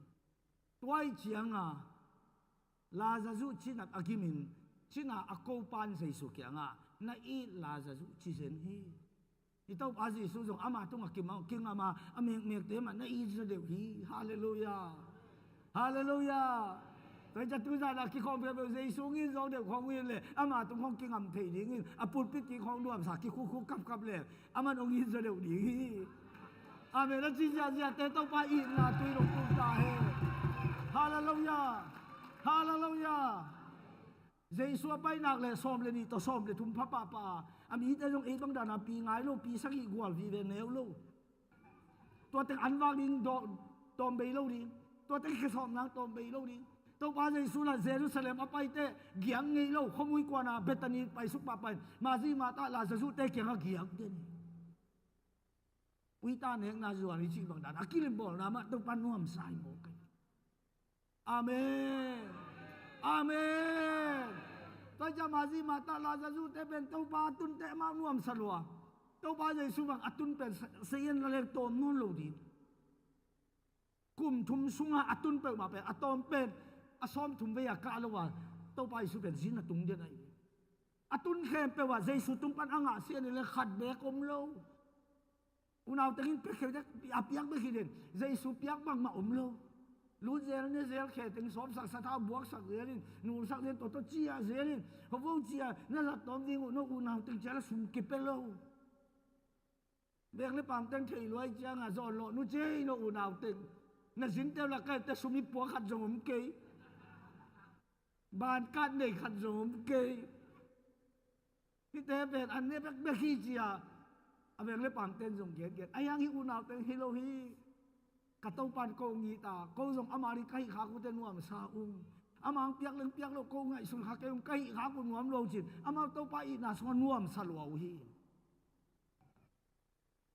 Tua ih cianga Lazarus cinat a gimin cina a kopan Jesu kiangah, "Na it Lazarus," ci zen hi. I Topa Jesu zong ama tungah kimang, kingama a mekmekte mah na it zaw deuh hi. Halleluiah. Halleluiah. Tua hi ciah tuzan a kikhawm peuhpeuh Jesu hong it zaw deuh khawng uh in le ama tung khawng kingam thei dingin a pulpit kikhawng nuamsa kikhukhu kapkap le aman hong it zaw deuh ding hi. Amen. A ci ziahziahte Topa itna tui dong tung ta hen. Halleluiah. Halleluiah. Jesu a painak le sawm le nih tawh sawm le thum pha pahpah a, a mite zong ei bang dana pi ngai lo, pi sagih gual vive neu lo. Tua teng an vak ding tawm bei lo ding. Tua teng khe sawm nang tawm bei lo ding. Topa Jesu la Jerusalem a paite giak ngei lo, khuamui kuana Bethany paisuk pahpah in Mari, Martha, Lazarus te kiangah giak den hi. Puita nekna zuan hi cih bang dan a kilimbawlna mah Topa nuamsa hi maw kai. Amen. Amen. Tua ciah Mari, Martha, Lazarus te pen Topa a tunte amau nuamsa lua. Topa Jesu bang a tun pen sa-, sayan la leng tawm nawn lo ding. Kum thum sunga a tun peuhmah pen a tawm pen a sawm thum vei a kah lo a Topa Jesu pen zin a tung den ahi. A tun khempeuh ah Jesu tung pan a ngah sian in le khat beek om lo. Unau tengin pek kheu dek a piak bek hi den. Jesu piak bangmah om lo. Lut zel ne zel khe teng sawpsak sathau buaksak zel in nulsak zel tawtaw cia zel in hovo cia na zat tawm ding uh no unau teng cia la sum kipe lo. Bek le pam teng thei luai cianga zawn lawh nu cei no unau teng. Na zinteu la kaite sum i puak khat zong om kei. Bankat nei khat zong om kei. Hihte pen an ne bekbek hi cia a veng le pamten zong gengen a hiang hi unau teng hi lo hi. Ka Topan ko ngita ko zong ama ding ka hih khak ute nuamsa ung. Ama ang piak leng piak lo ko ngaihsun kha kei ung ka hih khak uh nuam lo cin amau Topa itna sungah nuamsa lua uh hi.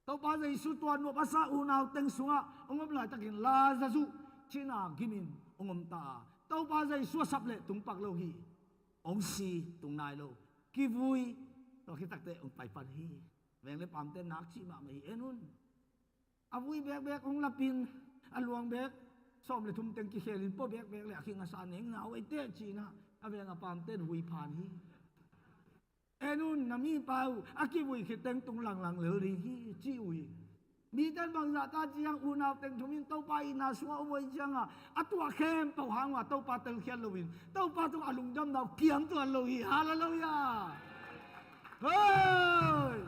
Topa Jesu tua nuam a sa unau teng sungah hong om laitakin Lazarus cina gimin hong om ta a Topa Jesu a sap leh tung pak lo hi. Hong si tung nai lo. Kivui tua khitakte hong paipan hi. Veng le pamte nak cih mahmah hi en un. A vui bekbek hong lapin a luang bek sawm le thum teng kikhelin pua bekbek le a khing a sa neng nau ei teh cina a veng a pamten vui phan hi. En un na mipa uh a kivui khit teng tung langlang lel ding hi ci uh hi. Miten bangzah ta ciang unau teng thumin Topa itna sungah uh voi cianga a tuah khempeuh hang uh a Topa telkhiat loin Topa tung a lungdamna uh kiam tuan lo hi. Halleluiah. Hei!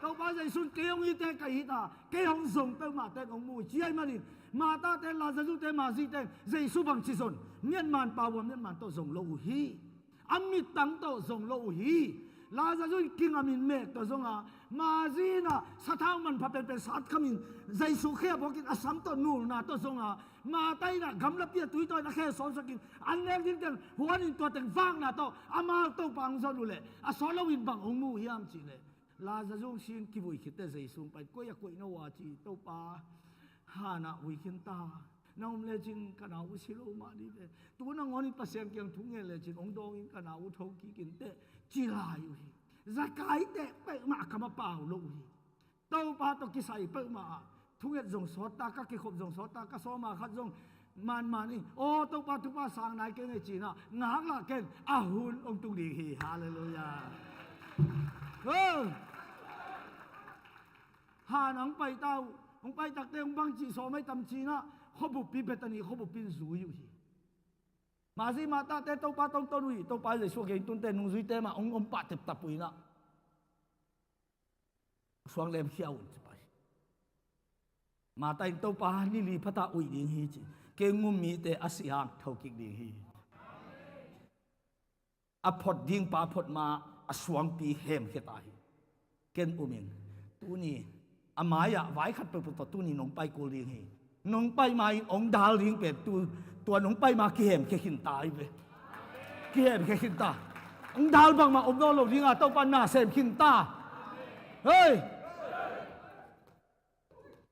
Topa Jesu in kei hong ite ka it a kei hong zong peuhmah ten hong mu uh ci ahih manin Martha ten Lazarus ten Mari ten Jesu bangci zon miatman pau a miatman tawh zong lo uh hi. A mittang tawh zong lo uh hi. Lazarus in kingamin mek tawh zong a, Mari in ah sathau manpha penpen sat khamin Jesu khe a bawkin a sam tawh nulna tawh zong a, Martha in ah gamlapi a tui tawh a khe sawmsakin an lek dingten huanin tua teng vakna tawh amau Topa hong zon uh leh a sawt loin bang hong mu hiam cih leh, Lazarus hong si in kivui khit teh Jesu hong pai in, "Koi a koih na uh a?" ci. "Topa, han ah vui khin ta. Na om lecin ka nau uh si lo mah ding ve. Tu nangawn in Pasian kiang thu ngen lecin hong dawng in ka nau uh tho kik in teh," ci lai uh hi. Zakai teh peuhmah a kam a pau lo uh hi. Topa tawh kisai peuhmah ah thunget zong sawt ta, ka kikhop zong sawt ta, ka sawm a khat zong manman in, "Aw Topa, thupha sang nai kei ing ei," ci-in ah ngaklah ken a hun hong tung ding hi. Halleluiah. Oh! Han ah hong pai ta uh, hong pai tak teh hong bangci sawm ei tam ci-in ah khuabuppi Bethany khuabuppi in zui uh hi. Mari Martha te Topa tawh hong ton uh hi. Topa Jesu a gei hong tunte nungzuite mah hong om pah teptap uh in ah, "Suang lemkhia un," ci pah hi. Martha in, "Topa, ni li pha ta uih ding hi," ci. "Kei hong um mite a si hang tho kik ding hi." A phot ding pa phot ma a suangpi hemkhia ta hi. "Ken um ing. Tuni a mai-ah vai khat peuhpeuh tawh tuni nong pai kul ding hi. Nong pai ma in hong dal ding pen tu, tua nong pai ma kihemkhia khin ta hi ve. Kihemkhia khin ta. Hong dal bangmah om nawn lo ding a, Topa na sem khin ta. Hei!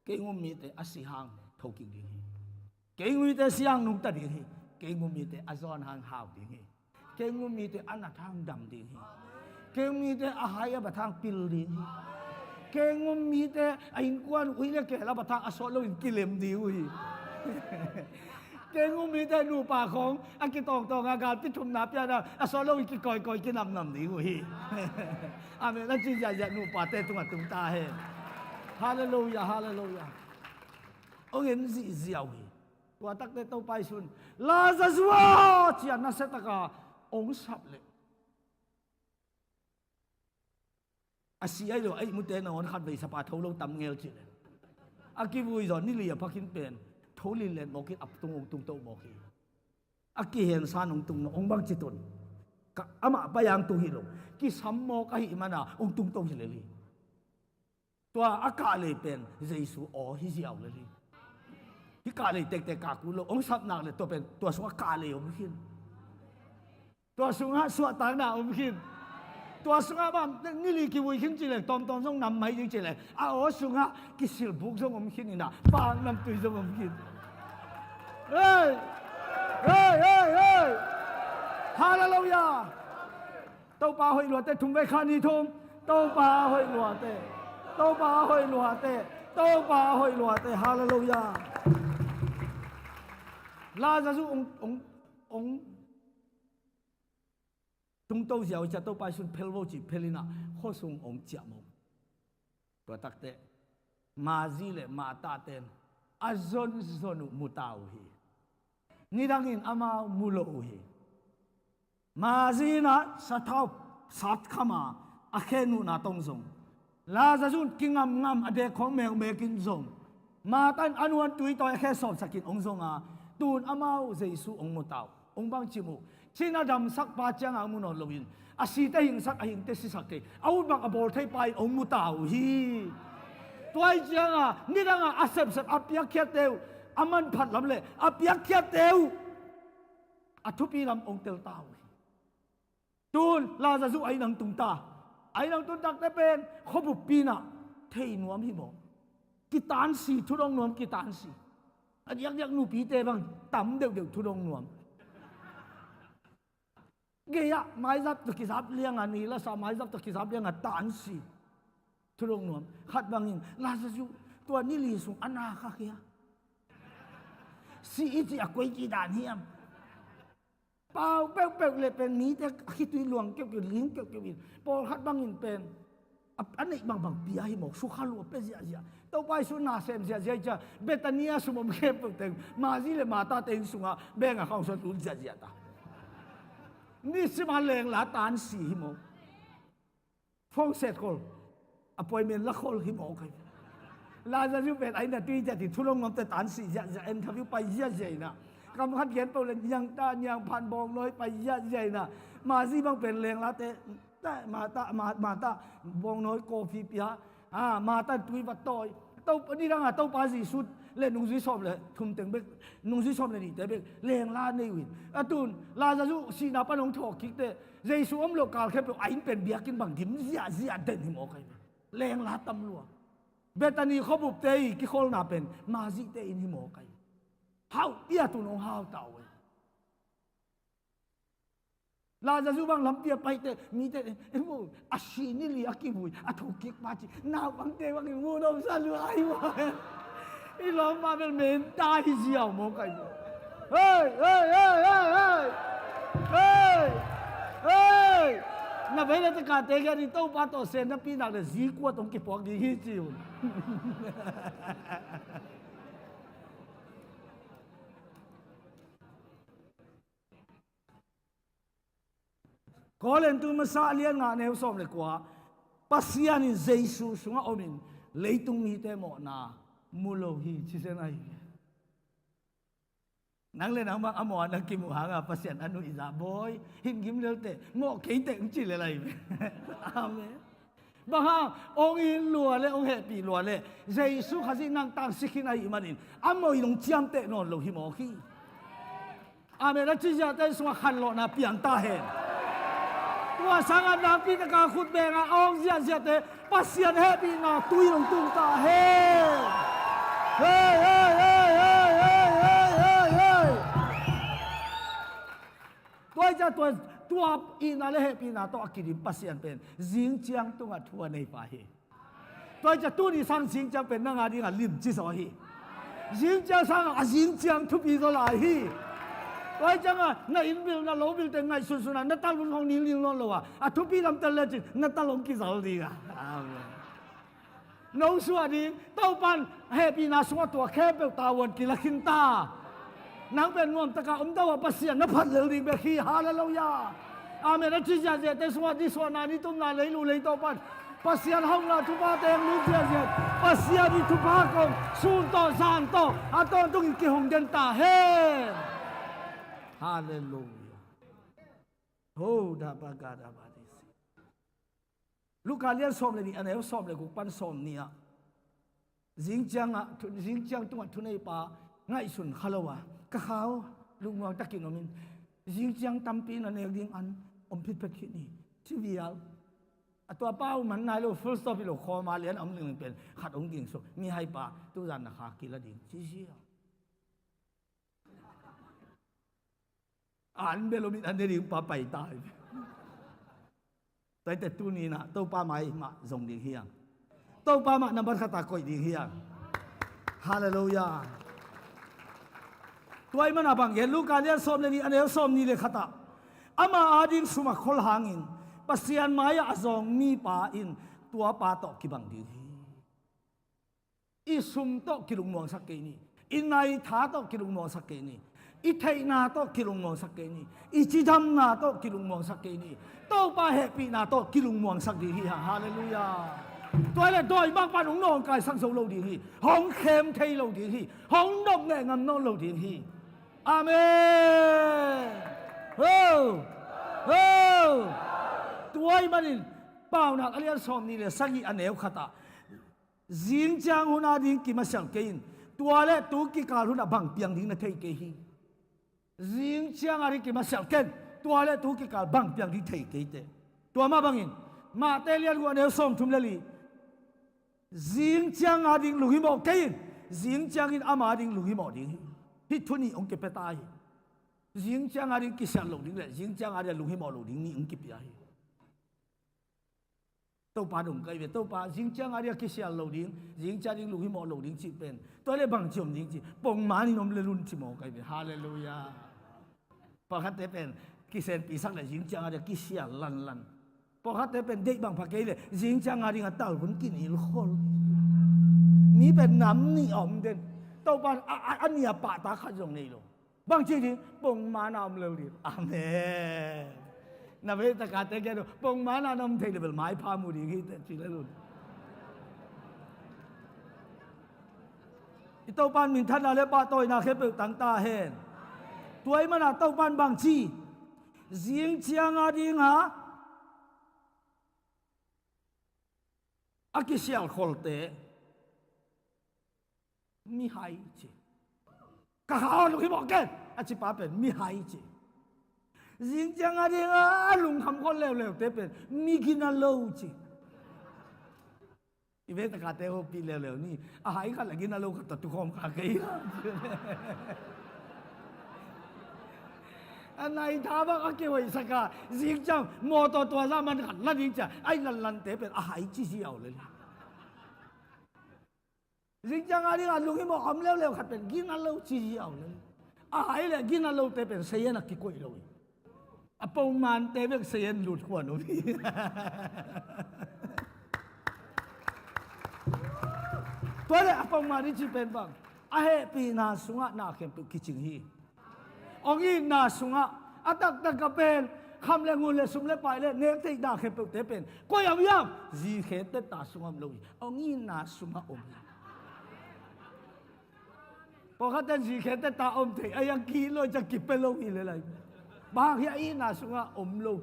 Kei hong um mite a si hang tho kik ding hi. Kei hong um mite a si hang nungta ding hi. Kei hong um mite a zawn hang hau ding hi. Kei hong um mite a nat hang dam ding hi. Kei hong um mite a hai a bat hang pil ding hi. Kei hong um mite a innkuan uh ui le kei la bat hang a sawt loin kilem ding uh hi." Kei hong um mite nupa khawng a kitawngtawng a galpi thumna pian a, a sawt loin kikawikawi kinamnam ding uh hi. Amen. A ci ziahziah nupate tungah tung ta hen. Halleluiah, halleluiah. Hong en zihziah uh hi. Tua tak teh Topa Jesu in, "Lazarus aw," ci-a nasia taka hong sap leh, a si ahi lo, a ihmute nangawn khatvei sap a tho lo tam ngel cih leh, a kivui zaw ni li a pha khin pen tho lillet mawk in a tung hong tungto mawk hi. A kihensa in hong tung, hong bangci tun, ka, amah pai a hong tung hi lo, kisam mawk ahih man a hong tungto hi lel hi. Tua a kahlei pen Jesu aw hi ziau lel hi. Hih kahlei tektek kah kul lo, hong sap nak leh tua pen tua sungah kahlei om khin. Tua sungah suahtakna om khin. Tua sungah bang, ni li kivui khin cih leh, tawmtawm zong nam mai ding cih leh, a aw sungah kisilbuk zong om khin in ah, paknamtui zong om khin. Hei! Hei, hei, hei! Halleluiah! Topa hoih luate, thum vei khat, nih, thum. Topa hoih luate. Topa hoih luate. Topa hoih luate. Halleluiah. Lazarus hong, hong, hong tungto ziau hi ciah, Topa Jesu in phel vo ci, phel in ah khuasung hong ciah mawk. Tua tak teh Mari le Martha ten a zonzon uh mu ta uh hi. Nidangin amau mu lo uh hi. Mari in ah sathau sat kham a, a khe nuhna tawh hong zong. Lazarus in kingamngam a dek khawng mekmek in zong. Martha in a nuan tui tawi a khe sawmsak in hong zong a, tun amau Jesu hong mu ta uh. Hong bangci mu? Cina damsak pa ciangah hong mu nawn loin, a site hingsak, a hingte sisak thei, a ut bang a bawl thei pa in hong mu ta uh hi. Tua ahih ciangah nidangah a sepsep a piakkhiatte uh, a manphat lam le a piakkhiatte uh a thupi lam hong tel ta uh hi. Tun Lazarus a inn ah hong tung ta. A inn ah hong tun tak teh pen khuabuppi in ah thei nuam hi maw? Kitansi, thudong nuam, kitansi. A diakdiak nupite bang tam deuhdeuh, thudong nuam. Gei-ah maizap tawh kizap liang a, ni lasa maizap tawh kizap liang a tansi, thudong nuam. Khat bangin, "Lazarus, tua ni li sung a na kha hia? Si i cih a koi cih dan hiam?" Pau peuhpeuh le pen mite a khitui luang keuhkeuh, ling keuhkeuh in, pawlkhat bangin pen a, a neih bangbang pia hi mawk, sukha lua pia ziahziah. Topa Jesu na sem ziahziah hi ciah, Bethany ah sum om khempeuh teng, Mari le Martha te inn sungah bank account sung lut ziahziah ta. Nisim a lengla tansi hi mawk. Phone set khol, appointment la khol hi mawk hi. Lazarus pen a inn ah tui ziah, thudong nuamte tansi ziahziah, interview pai ziahziah in ah. Kam khat gen peuh le niang ta, niang phan bawng nawi pai ziahziah in ah. Mari bang pen lenglate Martha, Ma-, Martha, bawngnawi coffee pia. Ah, Martha tui va tawi. Topa, nidanga Topa Jesu le nungzui sawm le thum teng bek, nungzui sawm le nihte bek lengla nei uh in. A tun Lazarus sihna pan hong thawh kik teh, Jesu om loh kal khempeuh a inn pen biakinn bang dim ziahziah den hi mawk ahi ve. Lengla tam lua. Bethany khuabupte i kikholna pen Mary-te inn hi mawk ahi. Hau, i a tun hong hau ta uh ahi. Lazarus bang lampi a paite, mite, "Ei mu, a si ni li a kivui, a thuk kik pa ci, naupangte bang i mu nop sa lua ahi mu." I lawm pa bel men ta hi ziau mawk ahi mu. Hei, hei, hei, hei, hei. Hei, hei. Na vei le takate kiang i Topa tawh sen na pi nak le zi kua tong kipuak ding hi ci un. Korintu masa a lian nga neu sawm le kua, Pasian in Jesu sungah omin leitung mite mawhna mu lo hi, ci zen ahi. Nang le nang bang a mawh a na kimuh hanga Pasian a nuihzah bawi hin gim lelte mawh keite hong ci le lai. Amen. Bang hang, hong it lua le hong hehpih lua le Jesu Khazih nang tang si khin ahih manin a mawh in hong ciamteh nawn lo hi mawk hi. Amen. A ci ziahte sungah khanlawhna piang ta hen. Tua sangah nakpi taka khut benga a hong ziahziahte Pasian hehpihna tui hong tung ta hen. Hei, hei, hei. Tua hi ciah tua, tua itna le hehpihna tawh a kidim Pasian pen zing ciang tungah thu a nei pa hi. Tua hi ciah tuni sang zing ciang pen nang a dingah limci zaw hi. Zing ciang sangah a zing ciang thupi zaw lai hi. Tua hi ciangah na inn bil, na lo bil teng ngaihsunsun a, na talun hong nilnil nawn lo a, a thupi lam tel lecin na talun kizal ding a. Amen. No suah ding, Topan hehpihna sungah tua khempeuh tavuan kila khin ta. Nang pen nuamtaka om dawh a Pasian na phat lel ding bek hi. Halleluiah. Amen. A ci ziahziahte sungah nisuahna, nitumna, leilu, leitaw pan Pasian hauhna thupha teng lut ziahziah. Pasian i thupha kong sun tawh zan tawh a tawntungin kihong den ta hen. Halleluiah. Ho da ba ga da ba di si. Luka lian sawm le nih, a neu sawm le guk pan sawm nih ah, zing ciangah thu, zing ciang tungah thuneipa ngaihsun kha lo a, ka khau, lungmuang takin om in, zing ciang tampi na nek ding an om phitphet khit ni, ci vial. A tua pa uh man nai lo, full stop hi lo, khawma lian a om lingling pen khat hong ging suk, mihaipa tuzan na kha kila ding ci ziau. An bel om in an ne ding pa pai ta hi. Tua hi teh tuni-in ah Topa mai mah zong ding hi hang. Topa mah nambat khat ah koih ding hi hang. Halleluiah. Tua ahih manin ah bang gen, Luka lian sawm le nih, a neu sawmnih le khat ah, ama ading sum a khol hangin Pasian mai-ah a zawng mipa in tua pa tawh kibang ding hi. I sum tawh kilungmuangsak kei ni. I naitha tawh kilungmuangsak kei ni. I theihna tawh kilungmuangsak kei ni. I cidamna tawh kilungmuangsak kei ni. Topa hehpihna tawh kilungmuangsak ding hi hang. Halleluiah. Tua hi leh dawi mangpan hong nawngkaisak zo lo ding hi. Hong khem thei lo ding hi. Hong nop ngeh ngam nawn lo ding hi. Amen. Ho! Ho! Tua ahih manin Paunak a lian sawmnih le sagih, a neu khat ah, zing ciang hun ading kimasialh kei in, tua le tu kikal hun ah bang piang ding na thei kei hi. Zing ciang ading kimasialh kei in, tua le tu kikal bang piang ding thei kei teh. Tua mah bangin Matthai lian guk, a neu sawmthum le li, zing ciang ading lunghimawh kei in, zing ciangin ama ading lunghimawh ding hi. Hih thu nih hong kipia ta hi. Zing ciang ading kisialh loh ding le zing ciang ading lunghimawh loh ding nih hong kipia hi. Topa dong ka hi ve, Topa, zing ciang ading a kisialh lo ding, zing ciang ading lunghimawh lo ding cih pen, tua le bangci om ding ci, pongman in om le lun ci mawk ka hi ve. Halleluiah. Pawlkhatte pen kisenpisak le zing ciang ading a kisialh lanlan. Pawlkhatte pen deih bang pha kei le zing ciang ading a talvun kinilkhol. Mi pen nam nih a om den. Topa a, a, a nih a pahtak khat zong nei lo. Bangci ding, pongman a om lel ding. Amen. Na vei takate kiang uh, pongman a na om thei le bel maipha mu ding hi teh ci lel un. I Topan minthanna le pahtawina khempeuh tang ta hen. Tua ahih manin ah Topan bangci, zing ciang ading a A kisialkholte mihai ci. Ka kha aw, lunghimawh ken a cipa pen mihai ci. Zingciang a ding a lungkham khol leuleute pen mi gina lo ci. I ve takate hopih leuleu ni. A hai khat le gina lo khat tawh tukhawm kha kei. A nai tha bang a kihoihsak a, zingciang mawtaw tua zah man khat la ding cia a i lanlante pen a hai ci ziau le. Zingciang a ding a lunghimawh om leuleu khat pen gina lo ci ziau le. A hai le gina lote pen sayan a kikoih lo hi. A pongmante bek sayan lut khuan uh hi. Tua le a pongman i ci pen bang, a hehpihna sungah na khempeuh kicing hi. Hong itna sungah a taktak a pen kham le ngun le sum le pai le nek theihna khempeuhte pen koi a hiam? Zi khe tetta sungah om lo hi. Hong itna sungah om hi. Pawlkhatte zi khe tetta om thei a, a yang ki lo cia kipia lo hi le lai. Bang hang hiam? Itna sungah om lo.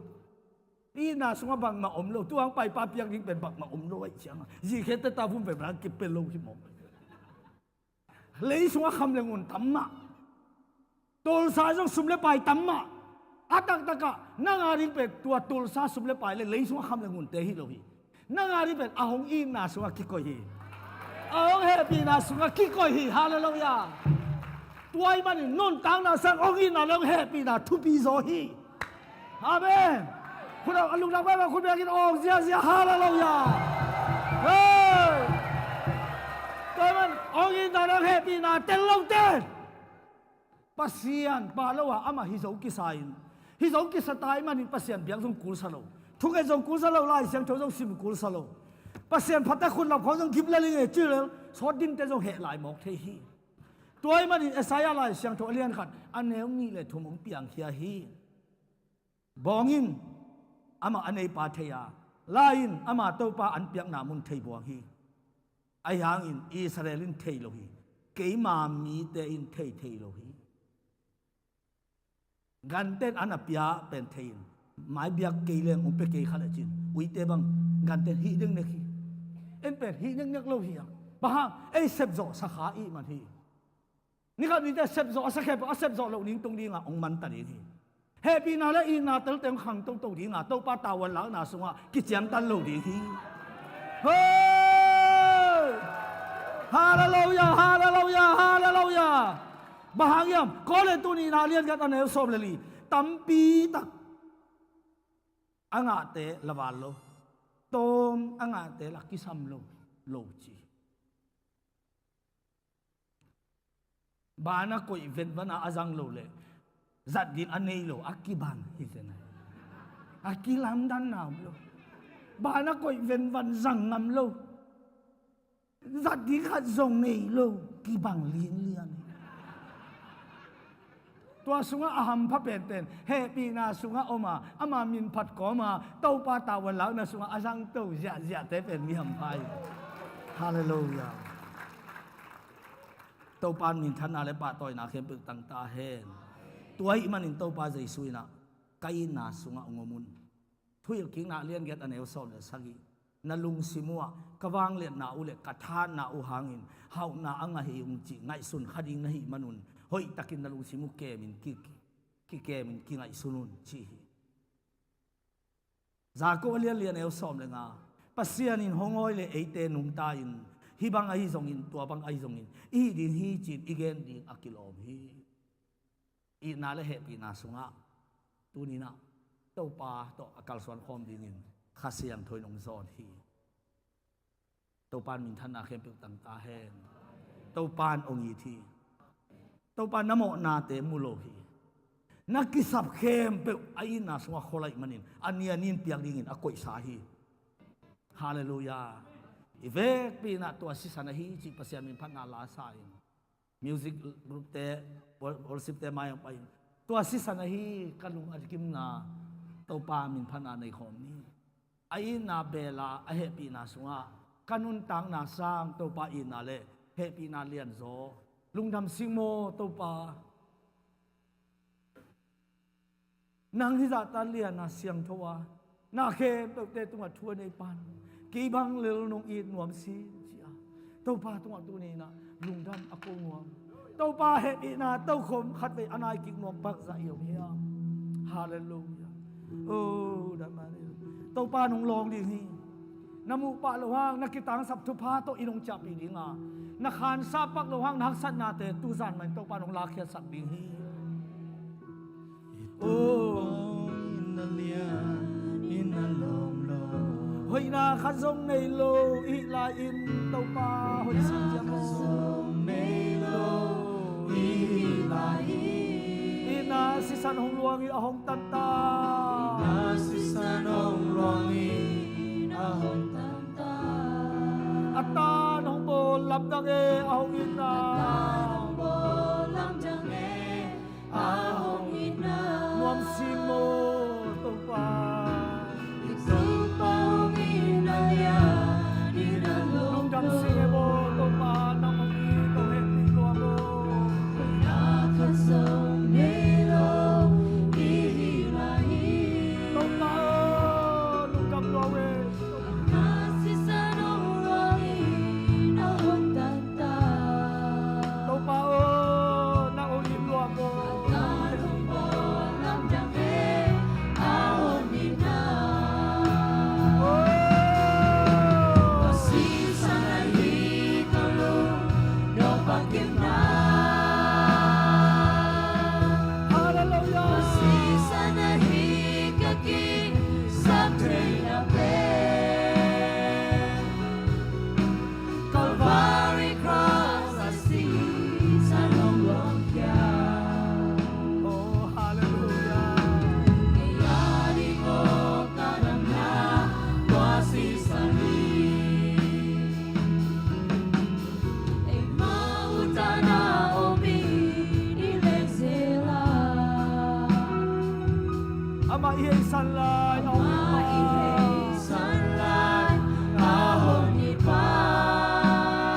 Itna sungah bangmah om lo. Tu hang paipa piak ding pen bangmah om lo ahih ciangin zi khe tetta vum ve bang kipia lo hi mawk. Lei sungah kham le ngun tam mah. Tulsa zong sum le pai tam mah. A taktakah nang a ding pen tua tulsa sum le pai le lei sungah kham le ngunte hi lo hi. Nang a ding pen a hong itna sungah kikoih hi. A hong hehpihna sungah kikoih hi. Halleluiah. Tua ahih manin nuntakna sang hong itna le hong hehpihna thupi zaw hi. Amen. Khut a lungdam pai bang khut biakin awng ziazia. Halleluiah. Hey. Tua man hong itna le hong hehpihna tel lote, Pasian pha lo a amah hi zo kisa in, hi zo kisa ta ahih manin Pasian biak zong kulsa lo, thunget zong kulsa lo, Lai Siangtho zong sim kulsa lo. Pasian phat a khut lam khawng zong gim le ling e ci lel sawt dingte zong heh lai mawk thei hi. Tua ahih manin Isaiah Lai Siangtho a lian khat a neu nih le thum hong piangkhia hi. Bawng in amah a neipa thei a, lai in ama topa an piakna mun thei buang hi. Ahi hangin Israel in thei lo hi, keima mite in thei thei lo hi. Ganten an a pia pen thei in, mai biak kei leng hong pia kei kha le cin uite bang ganten hih dengnek hi. En pen hih dengnek lo hi a, bang hang ei sepzawh sakha ih man hi. Nikhat nite sepzawh a sa khempeuh a sepzawh loh ning tung dingah hong manta ding hi. Hehpihna le itna telte hong khang toto dingah Topa tavuan lakna sungah kiciamtan lo ding hi. Hei! Halleluiah, halleluiah, halleluiah. Bang hang hiam? Korin tu nihna lian giat a neu sawm le li. Tampi tak a ngahte la val lo, tawm a ngahte la kisam lo, lo ci. Bana koih venvan a a zang lo le zat ding a nei lo a kibang hi zen a, a kilamdanna om lo. Bana koih venvan zang ngam lo, zat ding khat zong nei lo, kibang linlian hi. Tua sungah a hampha penpen hehpihna sungah om a, ama min phat kawm a, Topa tavuan lakna sungah a zangto ziahziahte pen mi hampha hi. Halleluiah. Topa in minthanna le pahtawina khempeuh tang ta hen. Tua ahih manin Topa Jesu in ah, ka itna sungah hong om un. Thuhilhkikna lian giat a neu sawm le sagih. Na lungsim uhah ka vangliatna uh le ka thahatna uh hangin hauhna a ngah hi ung cih ngaihsun kha ding na hih manun hoihtakin na lungsim uh kemin ki, kikemin kingaihsun un ci hi. Jakob a lian li a neu sawm le nga. Pasian in hong awi le eite nungta in, hih bang ahi zongin tua bang ahi zongin i hih ding hi ci-in i gen ding a kilawm hi. Itna le hehpihna sungah tuni-in ah Topa tawh a kalsuan khawm dingin Kha Siangtho in hong zawn hi. Topa in minthanna khempeuh tang ta hen. Topa in hong it hi. Topa in na mawhnate mu lo hi. Na kisap khempeuh a itna sungah khol ahih manin a ni a ni-in piak dingin a koihsa hi. Halleluiah. I vekpi-in ah tua sisan ahi cih Pasian min phatna la sa in, music group te, wor-, worship te mai hong pai in, tua sisan ahi ka lung a kimna Topa min phatna nei khawm ni. A itna bel a, a hehpihna sungah ka nuntakna sang Topa itna le hehpihna lianzaw. Lungdam sing maw Topa. Nang hih zahta lian a siangtho a, na khempeuhte tungah thu a nei pan, Kei bang lel nong it nuam si, ci a. Topa tungah tuni-in ah lungdam a ko nuam. Topa hehpihna tokhom khatvei a nai kik nuam bangzah i om hiam? Halleluiah. Oh, that man. Topa nong lawng ding hi. Na muh pah loh hang na kitangsap thupha tawh i nong ciahpih ding a, na khansa pak loh hang na haksatnate tuzan mah in Topa nong lakkhiatsak ding hi. Oh. Hoihna khat zong nei lo i hih lai-in Topa hoih sin ciang maw. Itna sisan hong luang hi, a hong tan ta. A tan hong bawl lamdang e, a hong itna. Nuam si maw, Topa. Lungdam si e maw, Topa, nang hong it, hong hehpih lua maw. Topa, lungdam lua e. Topa aw, na ong it lua maw. Halleluiah. Calvary Cross a sisan hong luangkhia. Oh, halleluiah. Kei a ding aw ka damna tua sisan hi. Eimah utana om in i leh zel a. Amah i heisan lai, amah i heisan lai a hong it pa.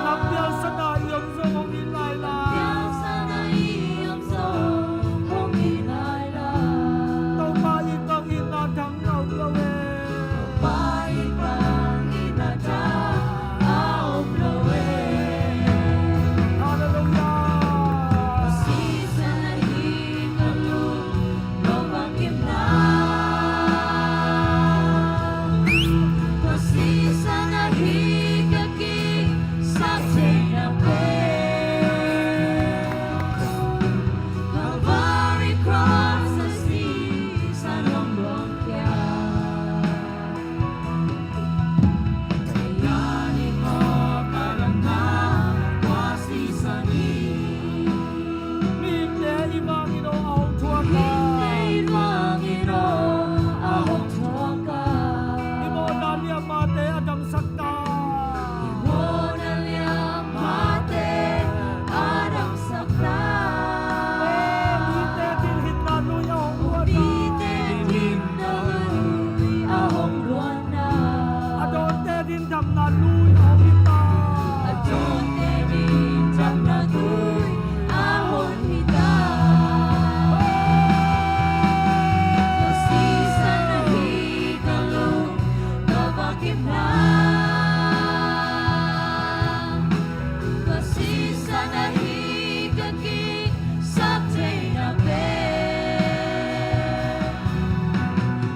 Lampial sana i om zong hong it lai lai. Lampial sana i om zong hong it lai lai. Topa it bang itna dang a om lo e. Topa it bang itna dang a om lo e. Halleluiah. Sisan ahi ka lung Pasisan ahi ka kingsak theihna pen. Calvary Cross a sisan hong luangkhia. Mihingte i vangin aw a hong thuak a. Mihingte i vangin aw a hong thuak a. I mawhna liammate a damsak ta. I mawhna liammate a damsak ta. Mite dinhimna lui a hong luan a. Mite dinhimna lui a hong luan a. A dawnte ding damna lui a hong hi ta. A dawnte ding damna lui a hong hi ta. Ka sisan ahi ka lung, ka vakimna. Ka sisan ahi ka kingsak theihna pen.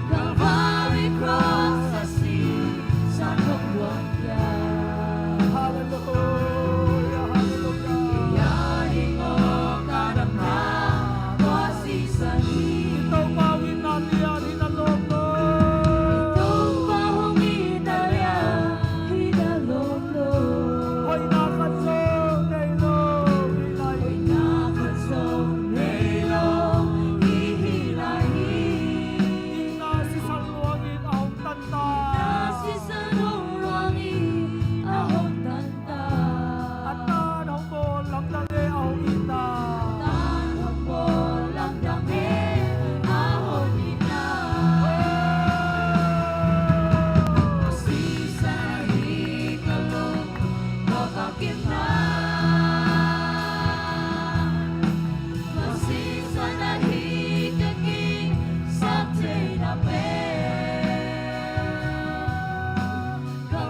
Calvary Cross a sisan hong luangkhia. Halleluiah, halleluiah. Kei a ding aw ka damna tua sisan hi. I Topa hong itna lian hi na lawm lo. I Topa hong itna lian hi na lawm lo. Hoihna khat zong nei lo i hih lai. Hoihna khat zong nei lo i hih lai hi. Itna sisan luangin a hong tan ta. Itna sisan hong luangin a hong tan ta. A tan hong bawl lamdang e, a hong it ta. A tan hong bawl lamdang e, a hong it ta. Ka sisan ahi ka lung, ka vakimna. Ka sisan ahi ka kingsak theihna pen. Ka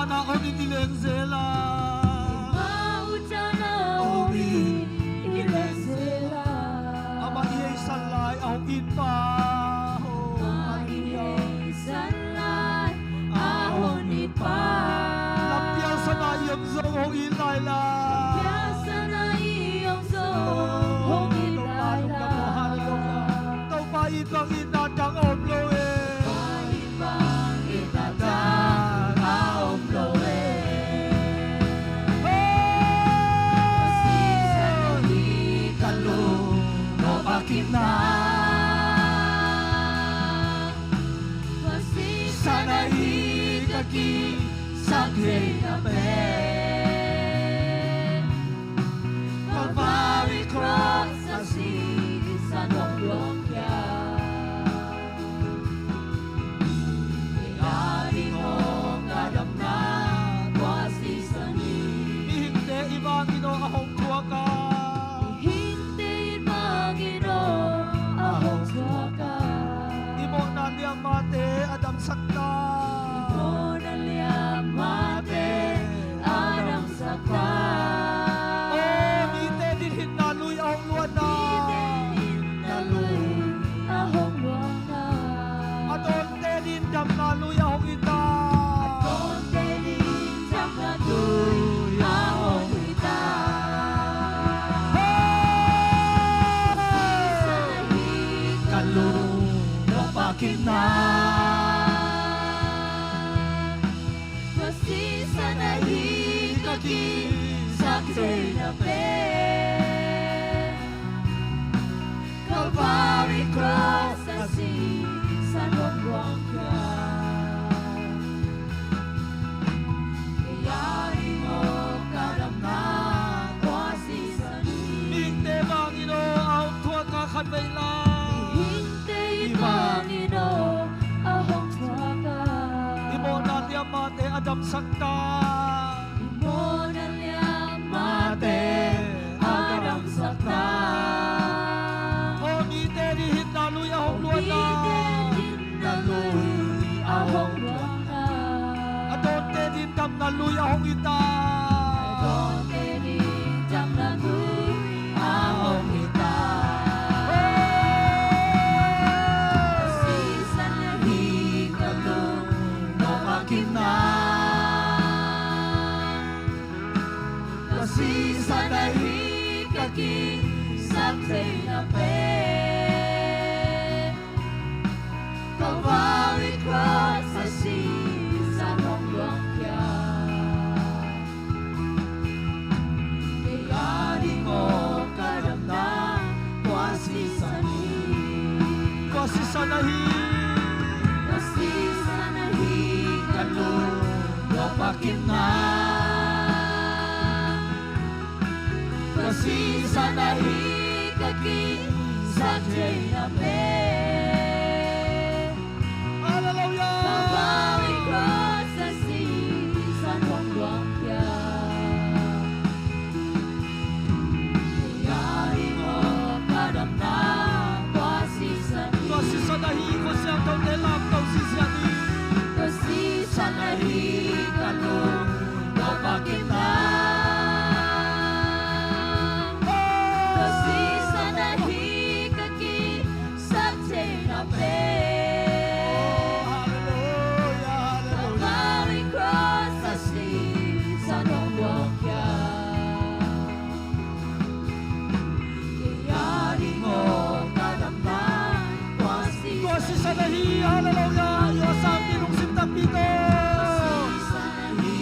Amah hong it i leng zel a. Amah utang a hong it i leng zel a. Amah i heisan lai a hong it pa. Amah i heisan lai a hong it pa. Lampial san a i om zong hong it lai la. Lampial san a i om zong hong it lai la. Halleluiah. Topa it bang itna dang om lo e. Topa it bang itna dang a om lo e. Pasisan ahi ka lungdam a kipna. Pasisan ahi ka kisap theihna pen. Calvary cross a sisan hong luang khia. Kei a ding hong ka damna tua sisan hi. Mihingte i vangin aw a hong thuak a. Mihingte i vangin aw a hong thuak a. I mawhna liammate a damsak ta. I mawhna liammate a damsak ta. Aw mite din hinna lui a hong luanna. Mite din hinna lui a hong luanna. A dawnte din damna lui a hong it a. A dawnte din damna lui a hong it a. Hey! Pasisan ahi ka lungdam a kipna. Pasisan ahi ka kisap theihna pen. Calvary cross a sisan hong luang khia. Kei a ding hong ka damna tua sisan hi. Mihingte vangin aw a hong thuak a khatvei lai. Mihingte i vangin aw a hong thuak a. I mawhna liammate a damsak ta. I mawhna liammate a damsak ta. Aw mite din hinna lui a hong luanna. Mite din hinna lui a hong luanna. A dawnte din damna lui a hong it a. A dawnte din damna lui a hong it a. Pasisan ahi ka lungdam a kipna. Pasisan ahi ka kisap theihna pen. Calvary cross a sisan hong luang khia. Kei a ding hong ka damna tua sisan hi. Tua sisan ahi. Tua sisan ahi ka lungdam a kipna. Tua sisan ahi ka kisap theihna pen. Halleluiah. Calvary cross a sisan hong luang khia. Kei a ding hong ka damna tua sisan hi. Tua sisan ahi, khuasiangthote lamto sisan hi. Tua sisan ahi ka lungdam a kipna. Tua sisan ahi ka kisap theihna pen. Oh, halleluiah, halleluiah. Calvary cross a sisan hong luang khia. Kei a ding hong ka damna tua sisan. Tua sisan ahi, halleluiah. Tua sisan ahi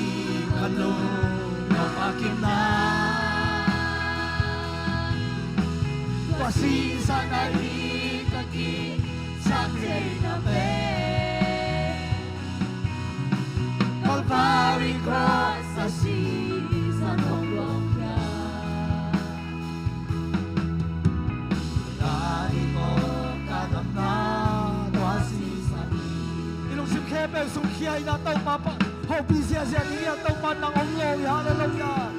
ka lungdam a kipna. Tua sisan ahi ka kisap theihna pen. Calvary cross a sisan hong luang khia. Kei a ding hong ka damna tua sisan hi. I lungsim khempeuh sung khia in a Topa pa, hopih ziahziah ding hi a Topa nang om lo hi. Halleluiah.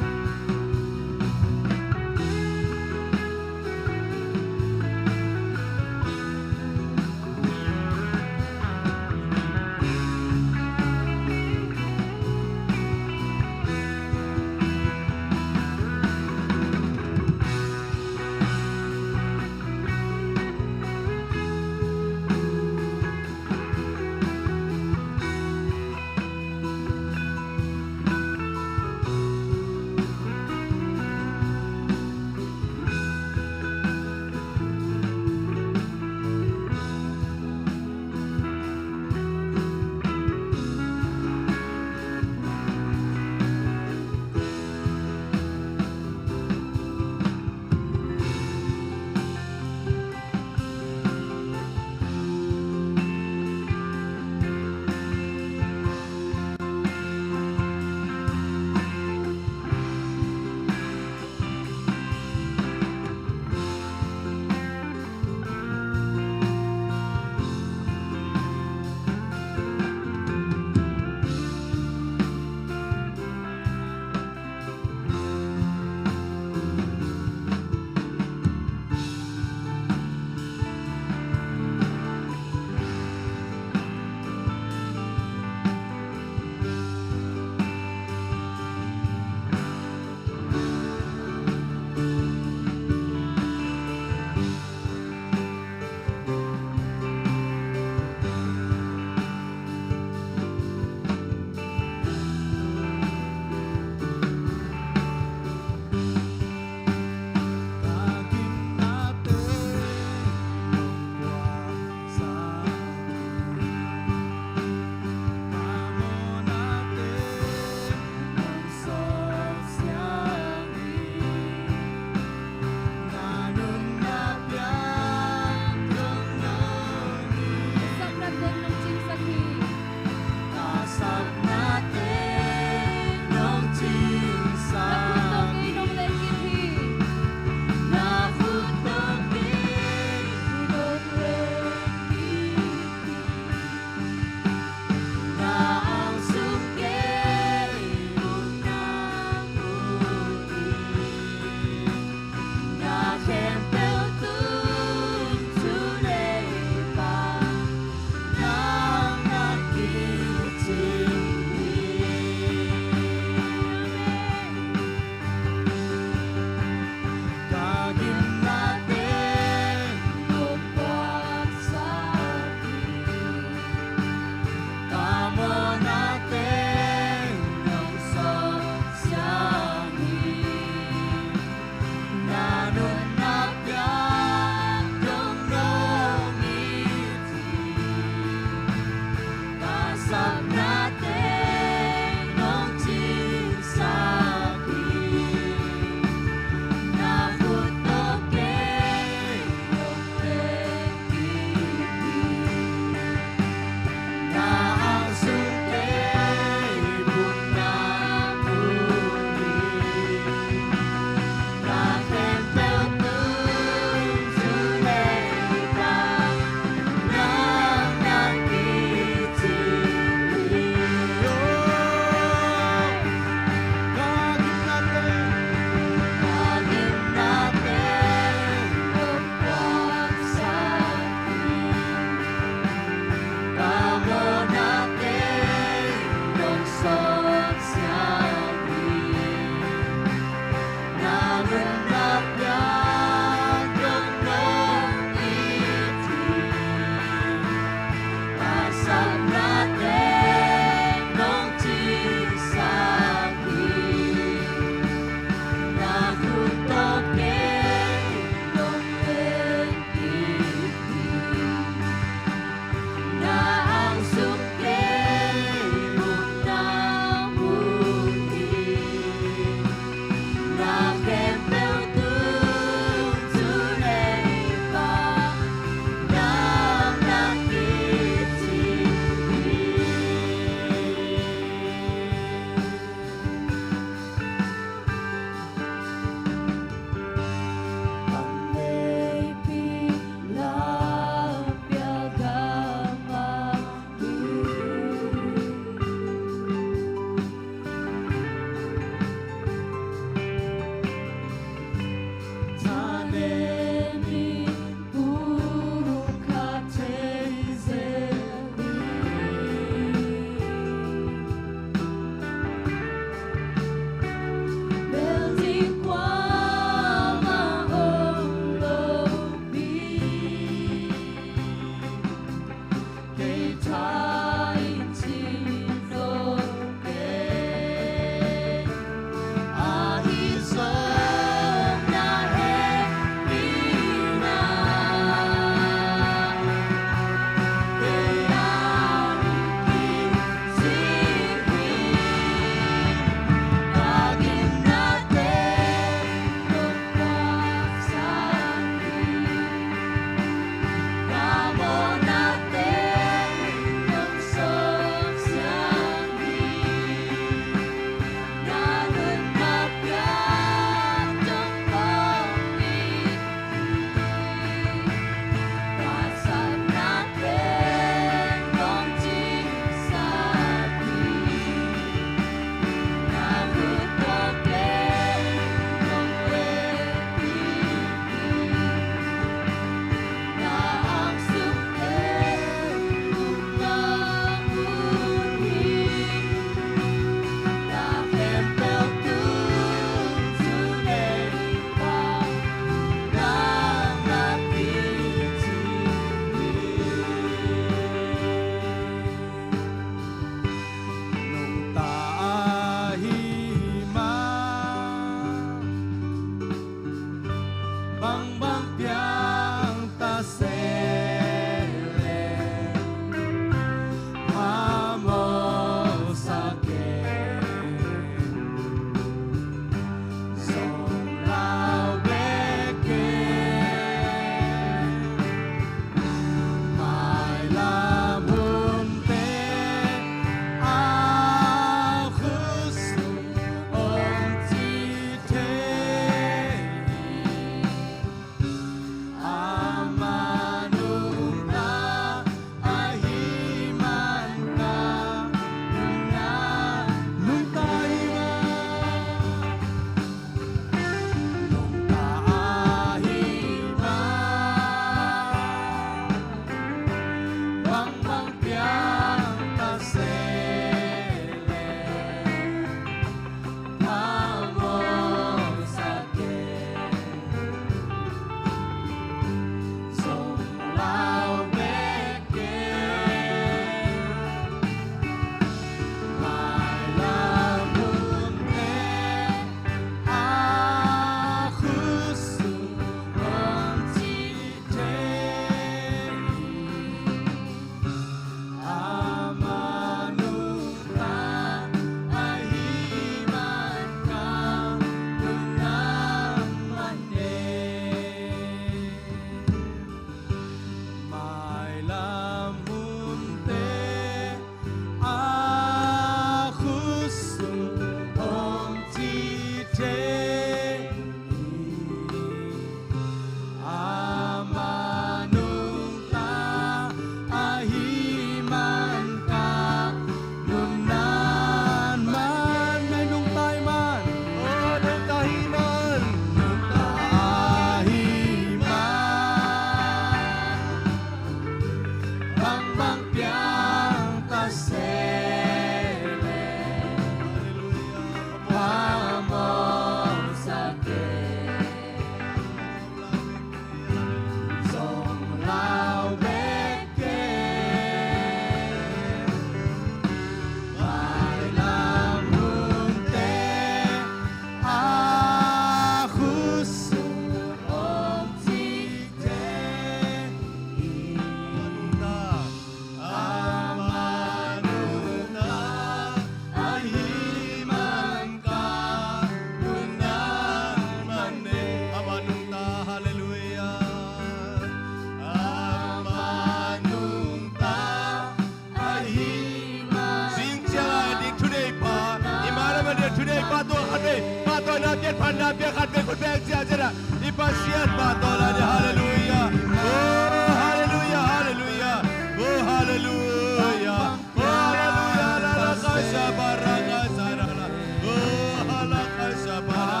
Na pia khat vei khut beng ciahciah a i Pasian pahtawi lai ni. Halleluiah. Oh, halleluiah, halleluiah. Oh, halleluiah. Oh, halleluiah. La la kai sa ba ra kai sa ra la. Oh, ha la kai sa ba ra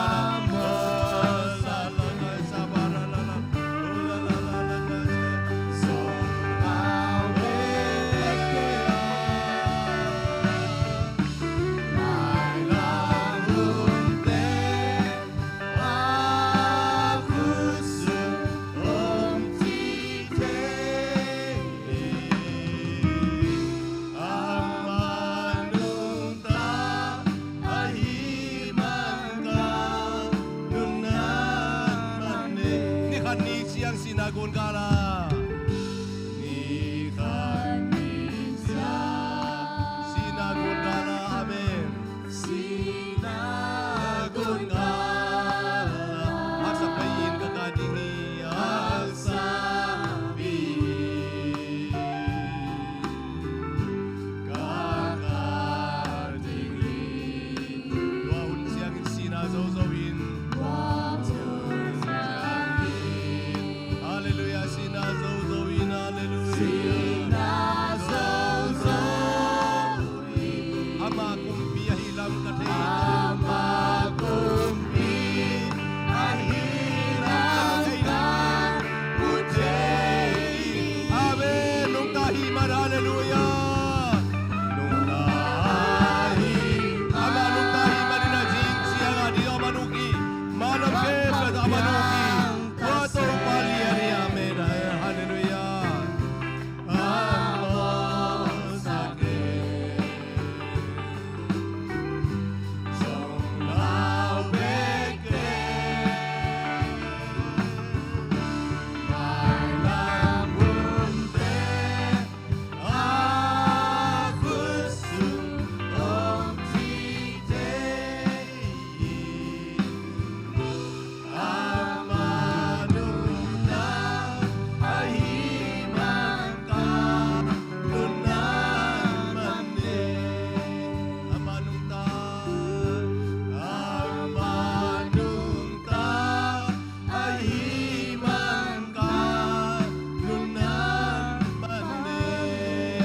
la. Oh, la la kai sa ba ra la la. Oh, la la la la kai sa. Ni khat ni ciang sihna gun gala. Ni khat ni ciang sihna gun gala. Amen. Sihna gun gala. Haksa pai in ka kah ding hi. Haksa pai in ka kah ding hi. Tua hun ciangin sihna zozo in. Halleluiah, sihna zozo in, halleluiah. Sihna zozo in. Ama kumpi ahi lam ka thei. Ama kumpi ahi lam ka thei. Amen. Nungta hi man, halleluiah. Nungta hi. Ama nungta hi man in a zing ciang a di om a nung hi. Malam ke sa ama nung hi. Tua Topa lian hi. Amen. Halleluiah.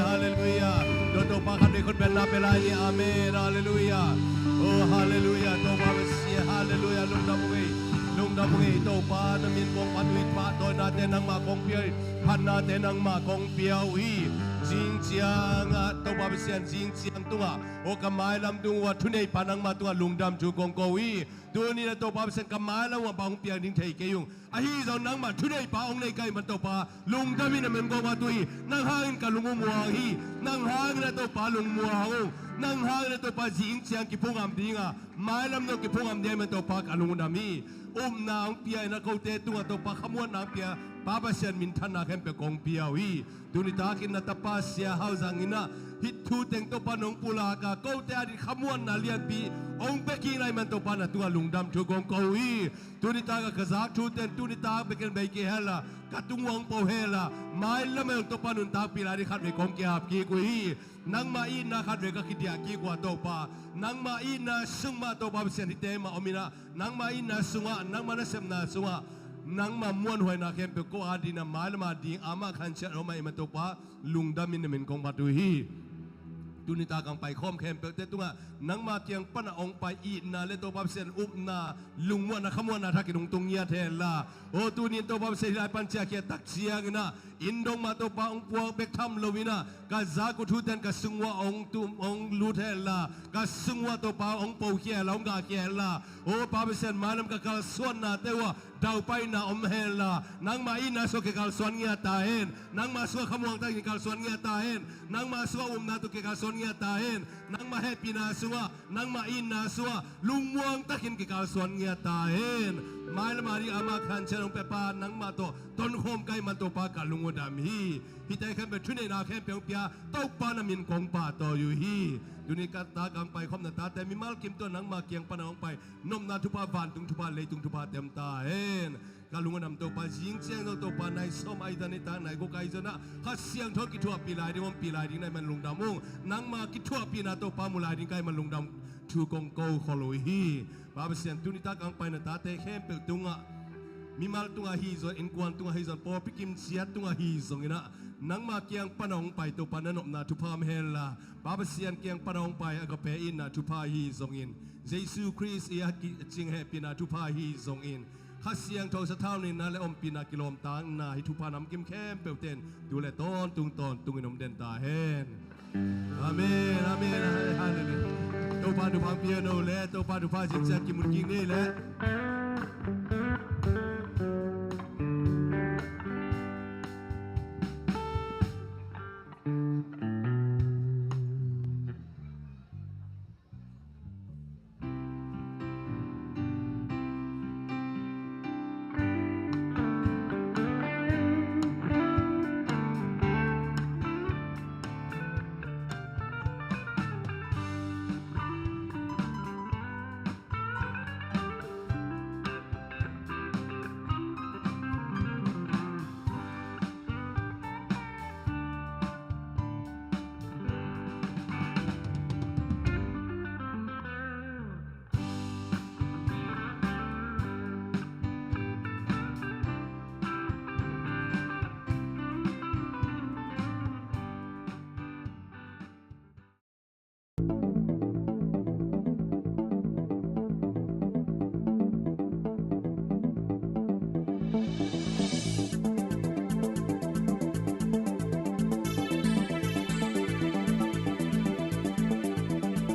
Halleluiah. Tua Topa khat vei khut beng na pia lai ni. Amen. Halleluiah. Oh, halleluiah. Topa Messiah. Halleluiah. Lungdam ung ei. Lungdam ung ei. Topa na min kong phat uh hi. Pahtawinate nangmah kong pia uh hi. Phatnate nangmah kong pia uh hi. Zing ciangah Topa Messiah, zing ciang tungah, oh, ka mailam tung uh a thuneipa nangmah tungah lungdam thu kong ko uh hi. Tuni-in a Topa Pasian, ka mailam uh a bang hong piang ding thei kei ung. Ahi zong nangmah thuneipa hong nei ka hih man Topa, lungdam in na min kong phat uh hi. Nang hangin ka lung uh muang hi. Nang hangin a Topa lungmuang ung. Nang hangin a Topa zing ciang kiphungam ding a, mailam dong kiphungam ding ahih man Topa ka lung uh dam hi. Upna hong pia in a kote tungah Topa khamuanna hong pia, Pa Pasian minthanna khempeuh kong pia uh hi. Tuni takin na tapa Sia Hau Zang in a hih thu teng Topa nong pulak a, kote ading khamuanna lianpi hong pia kik na hih man Topa na tungah lungdam thu kong ko uh hi. Tuni tak a ka zak thute in tuni tak bek in bei kei hen la, ka tung uh hong po hen la, mailam ah zong Topa nuntakpih lai ding khat vei kong kiap kik uh hi. Nangmah itna khat vei ka kidiah kik uh a Topa, nangmah itna sung mah Topa Pasian hihte mah om in a, nangmah itna sungah, nangmah nasepna sungah, nangmah muanhuaina khempeuh ko ading a, mailam ading amah khanciat om ahih man Topa, lungdam in na min kong phat uh hi. Tuni tak hong paikhawm khempeuhte tungah nangmah kiang panah hong pai itna le Topa Pasian upna, lungmuanna, khamuanna thakin hong tung ngiat hen la. Oh, tuni-in Topa Pasian hih lai pan ciahkhiat tak ciangin a, inn dong mah Topa hong puak bek tham lo in a, ka zak uh thute in ka sung uah hong tum, hong lut hen la, ka sung uah Topa hong pokhia hen la, hong gahkhia hen la. Oh, Pa Pasian, mailam ka kalsuannate uah daupaina om hen la, nangmah itna sungah kikalsuan ngiat ta hen. Nangmah sungah khamuang takin kikalsuan ngiat ta hen. Nangmah sungah upna tawh kikalsuan ngiat ta hen. Nangmah hehpihna sungah, nangmah itna sungah lungmuang takin kikalsuan ngiat ta hen. Mailam ading amah khanciat hong pia Pa, nangmah tawh tonkhawm ka hih man Topa ka lung uh dam hi. Hihte khempeuh thuneihna khempeuh hong pia Topa na min kong pahtawi uh hi. Tuni ka tak hong paikhawm na tate mimal kim tawh nangmah kiang panah hong pai nopna thupha, vantung thupha, leitung thupha tem ta hen. Ka lung a dam Topa, zing ciang zong Topa, nai sawm ahi zong, nitak nai guk ahi zong ah Kha Siangtho kithuahpih lai ding, ompih lai ding na hih man lungdam ung. Nangmah kithuahpihna Topa mu lai ding ka hih man lungdam thu kong ko khol uh hi. Pa Pasian, tuni tak a hong pai na tate khempeuh tungah, mimal tungah hi zong, innkuan tungah hi zong, pawlpi kim ciat tungah hi zongin ah, nangma kiang pan a hong pai Topa na nopna thupha om hen la, Pa Pasian kiang pan a hong pai agape itna thupha hi zongin, Jesu Khrist i a ki-, a cing hehpihna thupha hi zongin, Kha Siangtho sathau neihna le ompihna kilawmtatna hih thupha namkim khempeuh ten tu le tawntung tawntungin om den ta hen. Amen, amen, hallelujah. Topa thupha pia no le, Topa thupha cincian kimun kik ni le.